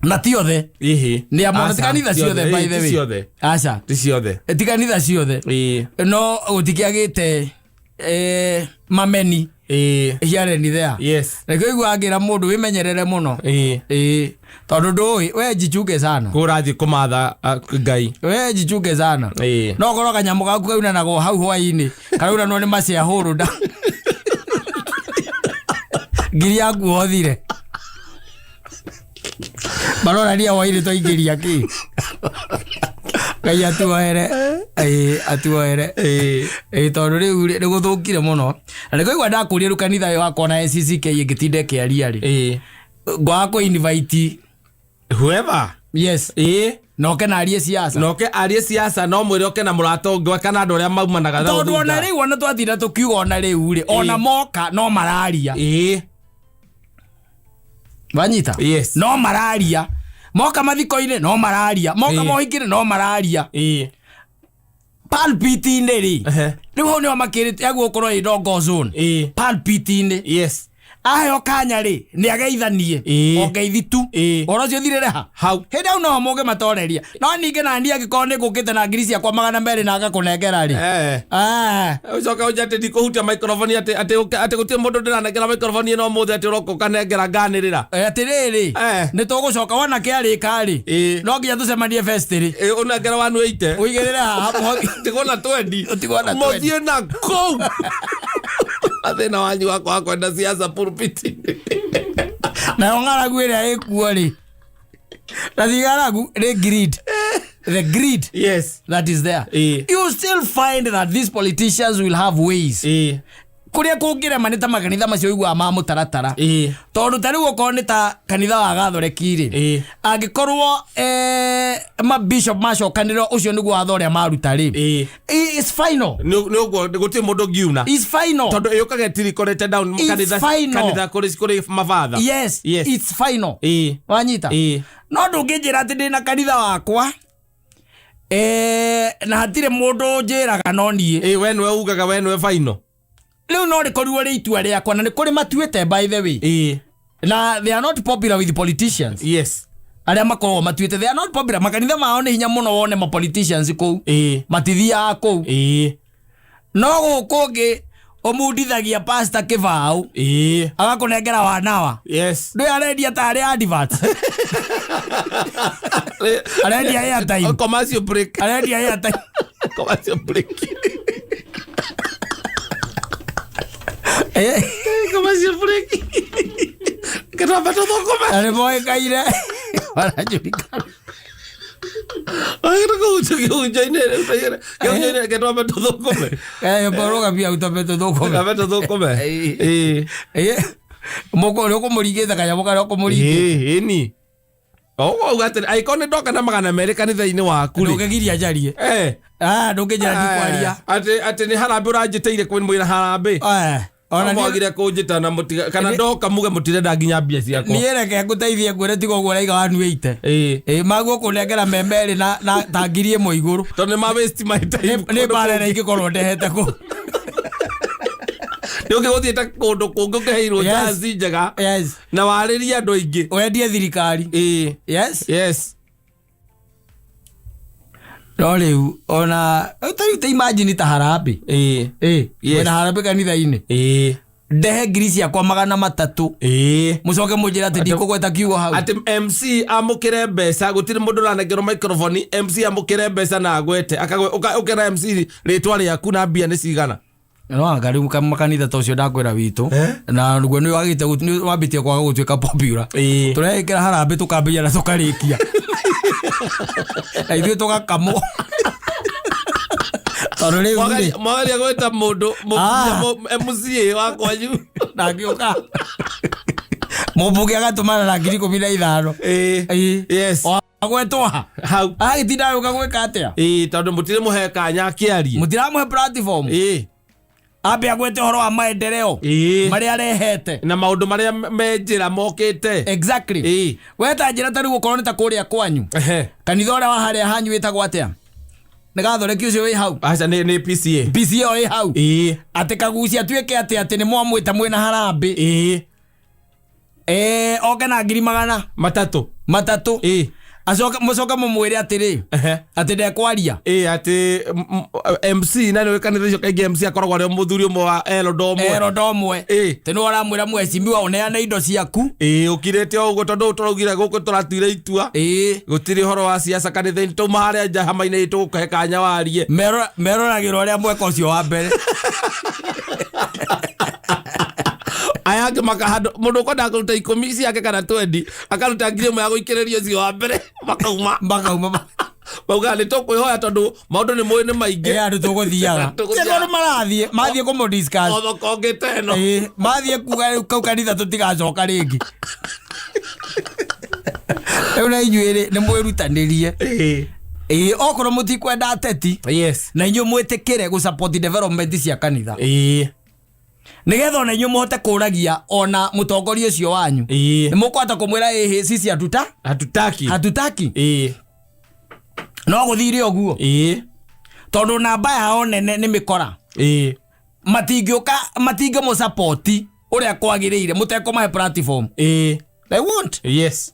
Na ti othe. Ĩhĩ. Nĩ amwe, ti Aca, kanitha ti ciothe othe. by Ĩĩ, the ti way. ciothe. Aca. Ti ciothe. Ti kanitha ciothe. Ĩĩ. No gũtikĩagĩte mameni Ĩĩ. here and there. Yes. Rekio igua ngĩra mũndũ wĩmenyerere mũno. Ĩĩ. Ĩĩ. Tondũ ndũĩ, we jichunge sana. Kũrathiĩ kũmatha Ngai. We jichunge sana. Ĩĩ. No korwo kanyamũ gaku kaunanagwo hau hwainĩ, karaunanwo nĩ maciahũrũnda. Ngiri yaku hothire. Marorania hwainĩ twaingĩria kĩ. Ngai atuohere. Ĩĩ, atuohere. Ĩĩ. Ĩĩ, tondũ rĩu rĩ, nĩ gũthũkire mũno. Na nĩkĩo ndakũria rĩu kanitha ũyũ wakwa na SCCK ĩngĩtinda ĩkĩaria rĩ. Ĩĩ. Ngwaga kũ invite. Whoever. Yes. Ĩĩ. Na oke na arie siasa. Na oke arie siasa, no mwĩre oke na mũrata ũngĩ kana andũ arĩa maumanaga nao Tondũ ona thutha. rĩu ona twatinda tũkiuga ona rĩu rĩ, ona moka no mararia. Ĩĩ. Wanyita? Yes. No mararia. Moka mathiko-inĩ no mararia. Moka Ĩĩ. mohiki-inĩ no mararia. Ĩĩ. Pulpit-inĩ rĩ. Ehe. Rĩu hau nĩho makĩrĩte yaguo gũkorwo ĩ no zone. Ĩĩ. Pulpit-inĩ. Yes. Aheo kanya rĩ, nĩ ageithanie. Ĩĩ. O ngeithi tu. Ĩĩ. Ũhoro ũcio ũthirĩre ha? Hau. Hĩndĩ hau noho mũngĩmatoreria. No ningĩ nani angĩkorwo nĩ ngũkĩte na ngiri ciakwa 200 na ngakũnengera rĩ. Eh. Ah. Ucoka ũnje atĩ ndikũhutia microphone atĩ gũtirĩ mũndũ ndĩranengera microphone ĩno ũmũthĩ atĩ ũroka ũkanengera nganĩrĩra. Atĩrĩrĩ, Eh. nĩ tũgũcoka wona kĩarĩka rĩ, Ĩĩ. no nginya tũcemanie fest rĩ. Ĩ, ũnengere 180. Ũigĩrĩre haha mũhothi. Tigwo na twendi. Ũtigwo na twendi. Mũthiĩ na kũu. Na thĩna wanyu wa kwaga kwenda siasa pulpit. Nayo ng'aragu ĩrĩa ĩkuo rĩ, na ti ng'aragu nĩ greed. The greed Yes. that is there. Ĩĩ. You still find that these politicians will have ways. Ĩĩ. Kũrĩa kũngĩrema nĩ ta makanitha macio ũiguaga ma mũtaratara. Ĩĩ. Tondũ ta rĩu okorwo nĩ ta kanitha wa Gathoreki rĩ, Ĩĩ. angĩkorwo mabishop macokanĩrĩra ũcio nĩguo watho ũrĩa maruta rĩ, Ĩĩ. is final. Nĩ ũguo gũtirĩ mũndũ ũngiuna. Is final. Tondũ ĩyũkaga ĩtirikorete down It's kanitha final. kanitha kũrĩ mabatha. Yes, Yes. it's final. Ĩĩ. Wanyita? Ĩĩ. No ndũngĩnjĩra atĩ ndĩna kanitha wakwa, na hatirĩ mũndũ ũnjĩraga no niĩ. Ĩĩ, we nĩwe ugaga, we nĩwe final. Rĩu no rĩkorirwo rĩ itua rĩakwa, na nĩ kũrĩ matuĩte by the way. Ĩĩ. Na they are not popular with politicians. Yes. Arĩa makoragwo matuĩte they are not popular. Makanitha mao nĩ hinya mũno wone ma politicians kũu. Ĩĩ. Matithiaga kũu. Ĩĩ. No gũkũ ũngĩ ũmundithagia pastor kĩbaũ. Ĩĩ. Agakũnengera wanawa. Yes. Ndũĩ arendia tarĩ advert. Arendia airtime. Commercial break. Arendia airtime. Commercial break. Commercial break. Ketwamba tũthũkũme. Na nĩ moĩkaine. Marajulikana. Kĩhunjo-inĩ kĩhunjo-inĩ ketwambe tũthũkũme. Rũgamia utwambe tũthũkũme. Twambe tũthũkũme. Ĩĩ. Mũkũ nĩ ũkũmũringĩte kanyamũ karĩa ũkũmũringĩte. Ĩĩ, ĩni. Ũguo uga atĩrĩ, angĩkorwo nĩ ndoka na 200 kanitha-inĩ waku rĩ. Ndũngĩgiria njarie. Eh. Ah, ndũngĩnjĩra ndikwaria. Atĩ nĩ harambĩ ũranjĩtĩire kwĩ mwĩra harambĩ. Ona niĩ Mwagire kũnjĩta na mũtiga kana ndoka muge mũtirenda nginya mbia ciakwa. Niĩ reke ngũteithie ngwĩre tiga ũguo ũraiga 180. Ĩĩ. Ĩĩ, maguo kũnengera me merĩ na ta 1,000 igũrũ. Tondũ nĩ ma waste my time. Nĩ mbara ĩrĩa ingĩkorwo ndehete kũu. Nĩ ũngĩgũthiĩte kũndũ kũngĩ ũkĩheirwo Yes. chance njega Yes. na warĩrie andũ aingĩ. Wendie thirikari. Ĩĩ. Yes. Yes. No rĩu ona tarĩu ta imagine ta harambĩ. Ĩĩ. Ĩ, Yes. mwĩna harambĩ kanitha-inĩ. Ĩĩ. Ndehe ngiri ciakwa 300. Ĩĩ. Mũcoke mũnjĩre atĩ ndikũgweta kiugo hau. Atĩ MC amũkĩre mbeca, gũtirĩ mũndũ ũranengerwo microphone, MC amũkĩre mbeca na agwete. Ũkera MC rĩtwa rĩaku na mbia nĩ cigana. No anga rĩu makanitha ta ũcio ndakwĩra witũ. Na guo nĩ wagĩte nĩ wambĩtie kwaga gũtuĩka popular. Ĩĩ. Tũreĩkĩra harambĩ tũkambĩrĩria na tũkarĩkia. Na ithuĩ tũgakamwo. Tondũ rĩu rĩ, Mwageria gwĩta mũndũ Ah. MCA wa kwanyu. ndangĩũka. Mũmbunge agatũmana na 15,000. Ĩĩ. Ĩĩ. Yes. Agwetwo ha? Hau. Agĩtinda agĩũka gwĩka atĩa? Ĩĩ, tondũ mũtirĩ mũhe kanya akĩarie. Mũtiramũhe platform. Ĩĩ. Ambe agwete ũhoro wa maendeleo Ĩĩ. marĩa arehete. Na maũndũ marĩa me njĩra mokĩte. Exactly. Ĩĩ. We ta njĩra ta rĩu gũkorwo nĩ ta kũrĩa kwanyu. Ehe. Kanitha ũrĩa wa harĩa hanyu wĩtagwo atĩa? Nĩ gathoreki ũcio wĩ hau. Aca nĩ PCA. PCA ĩyo ĩ hau. Ĩĩ. Atĩ kagucia atuĩke atĩ atĩ nĩ mwamwĩta mwĩna harambĩ. Ĩĩ. Oke na 300,000. 3. Ĩĩ. Acoke Mũcoke mũmwĩre atĩrĩ. Ehe. Atĩ ndekwaria. Ĩĩ, atĩ MC na nĩ kanitha icio kaingĩ MC akoragwo arĩ mũthuri ũmwe wa erodo ũmwe. Erodo ũmwe. Ĩĩ. Atĩ nĩwe ũramwĩra mheshimiwa ũneane indo ciaku. Ĩĩ, ũkirĩte o ũguo tondũ tũraugire gũkũ tũratuire itua. Ĩĩ. Gũtirĩ ũhoro wa siasa kanitha-inĩ, twauma harĩa nja hama-inĩ itũ gũkũhe kanya warie. Meroragĩra ũrĩa mweka ũcio wa mbere. Aya angĩ makahandwo, mũndũ ũkwendaga kũruta 10 ciake kana 20, akaruta 1,000 ya gũikĩrĩria ũcio wa mbere, makauma. Makauma. Maugaga nĩ tũkwĩhoya tondũ maũndũ nĩ mũĩ nĩ maingĩ. Ĩĩ, andũ tũgũthiaga. Tũgũthiaga. Tondũ marathiĩ, mathiĩ kũmũ discuss. O thoko ngĩte ĩno. Ĩĩ, mathiĩ kuga rĩu kau kanitha tũtigacoka rĩngĩ. Rĩu na inyuĩ rĩ, nĩ mwĩrutanĩrie. Ĩĩ. Ĩĩ, okorwo mũtikwenda ateti, Yes. na inyuĩ mwĩtĩkĩre gũ support development cia kanitha. Ĩĩ. Nĩgetha ona inyuĩ mũhote kũragia ona mũtongoria ũcio wanyu. Ĩĩ. Nĩ mũkũhota kũmwĩra ĩhĩ sisi Hatutaki. hatutaki. Ĩĩ. No gũthire ũguo. Ĩĩ. Tondũ namba yao nene nĩ mĩkora. Ĩĩ. Matingĩũka, matingĩmũ support ũrĩa kwagĩrĩire mũtekũmahe platform. Ĩĩ. They won't. Yes.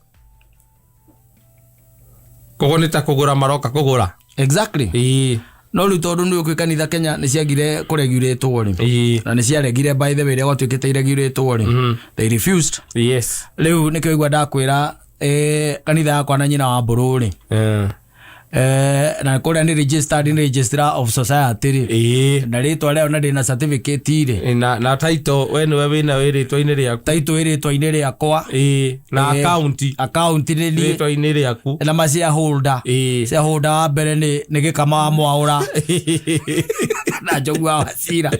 Koguo nĩ ta kũgũra maroka kũgũra. Exactly. Ĩĩ. No rĩu tondũ nĩ ũkwĩ kanitha Kenya nĩ ciagire kũregulatwo rĩ. Ĩĩ. Na nĩ ciaregire by the way rĩrĩa gwatuĩkĩte iregulatwo rĩ. They refused. Yes. Rĩu nĩkĩo igua ndakwĩra kanitha yakwa na nyina wa mbũrũ rĩ. Na kũrĩa nĩ registered nĩ registrar of society rĩ. Ĩĩ. Na rĩtwa rĩao na ndĩna certificate rĩ. Na title we nĩwe wĩna wĩ rĩtwa-inĩ rĩaku. Title ĩ rĩtwa-inĩ rĩakwa. Ĩĩ. Na account Account nĩ niĩ. rĩtwa-inĩ rĩaku. Na ma shareholder. Ĩĩ. Shareholder wa mbere nĩ Gĩkama wa Mwaũra. Na Njogu wa Wachira.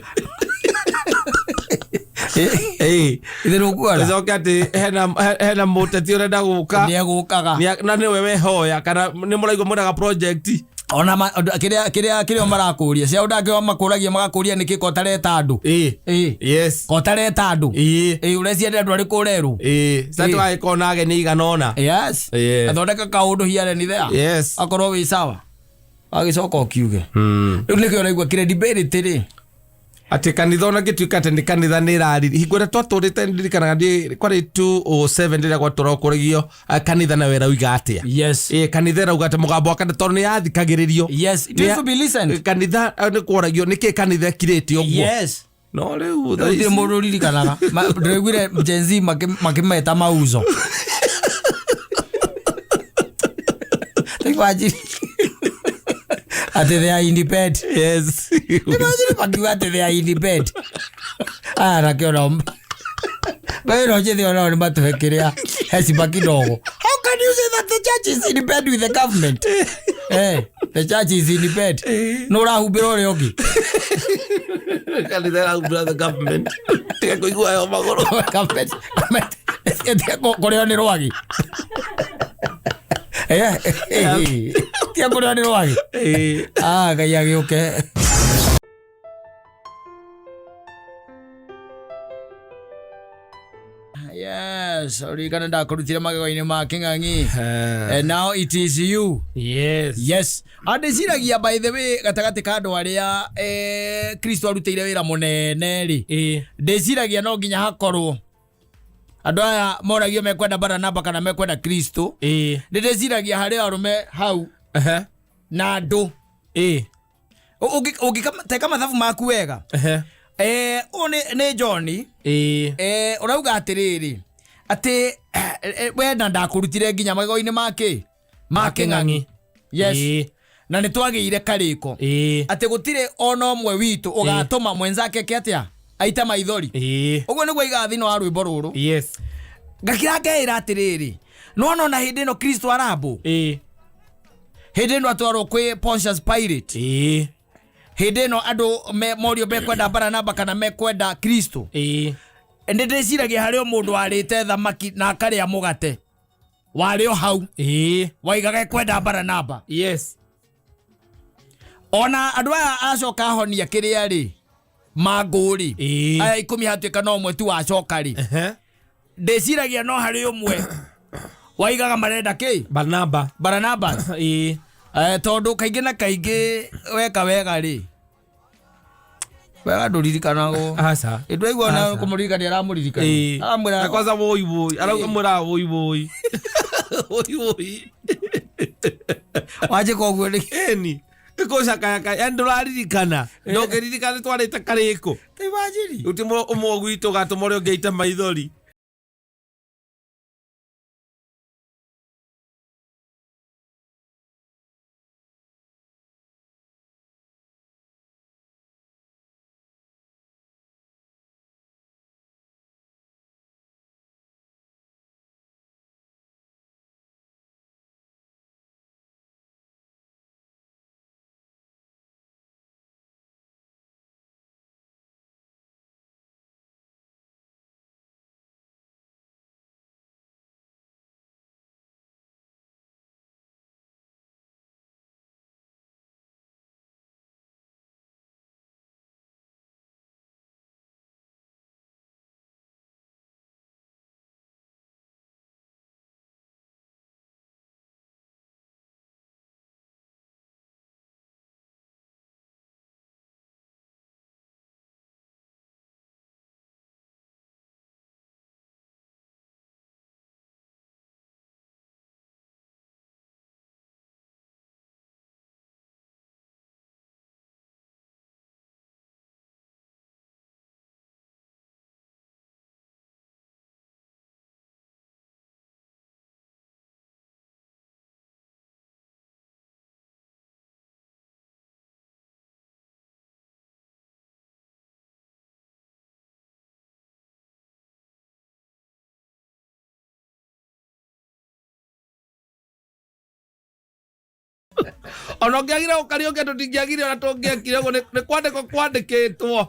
Ĩĩ. Ithe nĩũkuona? Ũcoke atĩ hena mũteti ũrenda gũka. Nĩegũkaga. Na nĩwe wehoya kana nĩ mũraigua mwĩnaga project. Ona kĩrĩa marakũria. Shareholder angĩ makũragia magakũria nĩkĩ ko ũtareta andũ. Ĩĩ. Ĩĩ. Yes. Ko ũtareta andũ. Ĩĩ. Ĩĩ, ũreciria nĩ andũ arĩkũ ũrerwo? Ĩĩ. Sasa tũgagĩkorwo na ageni igana ũna. Yes. Ĩĩ. Athondeka kaũndũ here and there. Yes. Akorwo wĩ sawa. Agĩcoka ũkiuge. Rĩu nĩkĩo ũraigua credibility rĩ. Atĩ kanitha ona ngĩtuĩka atĩ nĩ kanitha nĩ ĩrariri. Hingo ĩrĩa twatũrĩte ndirikanaga ndiĩ kwarĩ 207 rĩrĩa gwatũragwo kũragio, kanitha nayo ĩrauga atĩa. Yes. Ĩĩ, kanitha ĩrauga atĩ mũgambo wa kanitha tondũ nĩ yathikagĩrĩrio. Yes. It used to be listened. Kanitha nĩ kworagio nĩkĩ kanitha ĩkirĩte ũguo. Yes. No rĩu thaa Gũtirĩ ici- mũndũ ũririkanaga. Ndĩraiguire Gen Z makĩmeta mauzo. Imagine. Atĩ they are independent. Yes. Imagine makiuga atĩ they are independent. Aya nakĩo nao Wewe njĩthĩ onao nĩ matũhe kĩrĩa hecima kidogo. How can you say that the church is independent with the government? The church is independent. Nũ ũrahumbĩra ũrĩa ũngĩ? Kanitha ĩrahumbĩra the government. Tiga kũigua yo magũrũ. Government, government, tiga kũrĩo nĩ rwagĩ. Tiga kũrĩo nĩ rwagĩ. Ngai agĩũke. Yes, ũririkane ndakũrutire magego-inĩ ma Kĩng'ang'i. And now it is you. Yes. Yes. Andĩciragia by the way gatagatĩ ka andũ arĩa Kristo arutĩire wĩra mũnene rĩ. Ndĩciragia no nginya hakorwo andũ aya moragio mekwenda Baranaba kana mekwenda Kristo. Nĩ ndĩciragia harĩ arũme hau Na andũ ũngĩteka mathabu maku wega. Ũyũ nĩ John. Ũrauga atĩrĩrĩ, atĩ we na ndakũrutire nginya magego-inĩ make ma Kĩng'ang'i. Yes. Na nĩ twagĩire karĩko atĩ gũtirĩ ona ũmwe witũ ũgatũma mwenzake eke atĩa, aite maithori. Ũguo nĩguo aigaga thĩinĩ wa rwĩmbo rũrũ. Ngakira ngeĩra atĩrĩrĩ, nĩwona ona hĩndĩ ĩno Kristo arambũ, hĩndĩ ĩno atwarwo kwĩ Pontius Pilate, hĩndĩ ĩno andũ morio mekwenda Baranaba kana mekwenda Kristo, nĩ ndĩciragia harĩ o mũndũ warĩte thamaki na akarĩa mũgate warĩ o hau, waigaga ekwenda Baranaba. Ona andũ aya acoka ahonia kĩrĩa rĩ mangũ rĩ, aya 10 hatuĩka no ũmwe tu wacoka rĩ, ndĩciragia no harĩ ũmwe waigaga marenda kĩ? Barnaba. Baranabas. Tondũ kaingĩ na kaingĩ weka wega rĩ, wega ndũririkanagwo. Aca. Ndwaigua ona Aca. kũmũririkania aramũririkania, aramwĩra Na kwanza woi woi, aramwĩra woi woi woi woi. Wanjĩka ũguo nĩ Ĩni ĩkũcakayakaya, yani ndũraririkana, ndũngĩririkana twarĩte karĩkũ. Imagine. Uti ũmwe gwitũ gatũma ũrĩa ũngĩ aite maithori. Ona ũngĩagire gũkaria ũngĩ, tũtingĩagire ona tũngĩekire ũguo, nĩ kwandĩkwo kwandĩkĩtwo.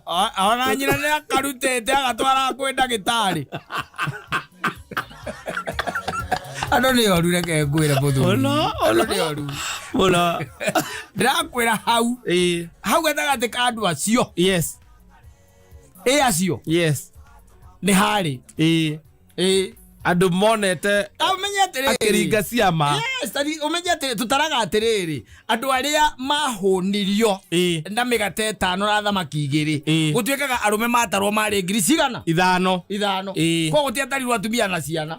Ona nyina nĩ akarutĩte agatwara kwĩ ndagĩtarĩ. Andũ nĩ oru, reke ngwĩre mũthuri. Mũno, Andũ nĩ oru. Mũno. Ndĩrakwĩra hau, hau gatagatĩ ka andũ acio, ĩ acio, nĩ harĩ Andũ monete Ũmenye atĩrĩrĩ, akĩringa ciama. Yes, tari ũmenye atĩrĩ, tũtaraga atĩrĩrĩ, andũ arĩa mahũnirio na mĩgate 5 na thamaki 2, gũtuĩkaga arũme matarwo marĩ ngiri cigana? 5. 5. Koguo gũtiatarirwo atumia na ciana.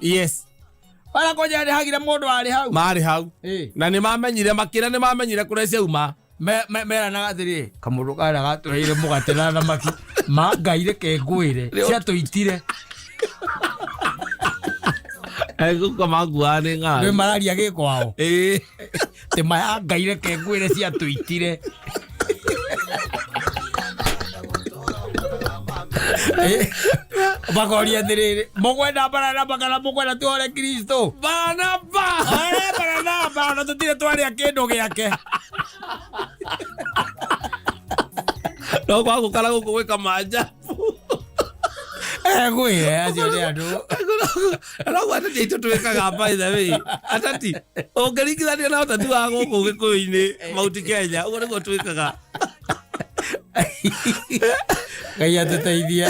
Wala koja nĩ hagire mũndũ warĩ hau. Marĩ hau. Na nĩ mamenyire, makĩra nĩ mamenyire kũrĩa ciauma. Meranaga atĩrĩ, kamũndũ karĩa gatũheire mũgate na thamaki, ma Ngai reke ngwĩre, ciatũitire. Gũka makuaga nĩ Nĩ ng'aragu. mararia gĩkwao. Tĩ maya Ngai reke ngwĩre ciatũitire. Makoria atĩrĩrĩ, mũkwenda Baranaba kana mũkwenda tuore Kristo? Baranaba. Ore Baranaba, ona tũtirĩ twarĩa kĩndũ gĩake. No kwa gũkara gũkũ gwĩka manjabu. Ngwĩre acio nĩ andũ. Noguo ateti aitũ twĩkaga, by the way. Ateti ũngĩringithania na ũteti wa gũkũ Gĩkũyũ-inĩ, Mount Kenya, ũguo nĩguo twĩkaga. Ngai atũteithie.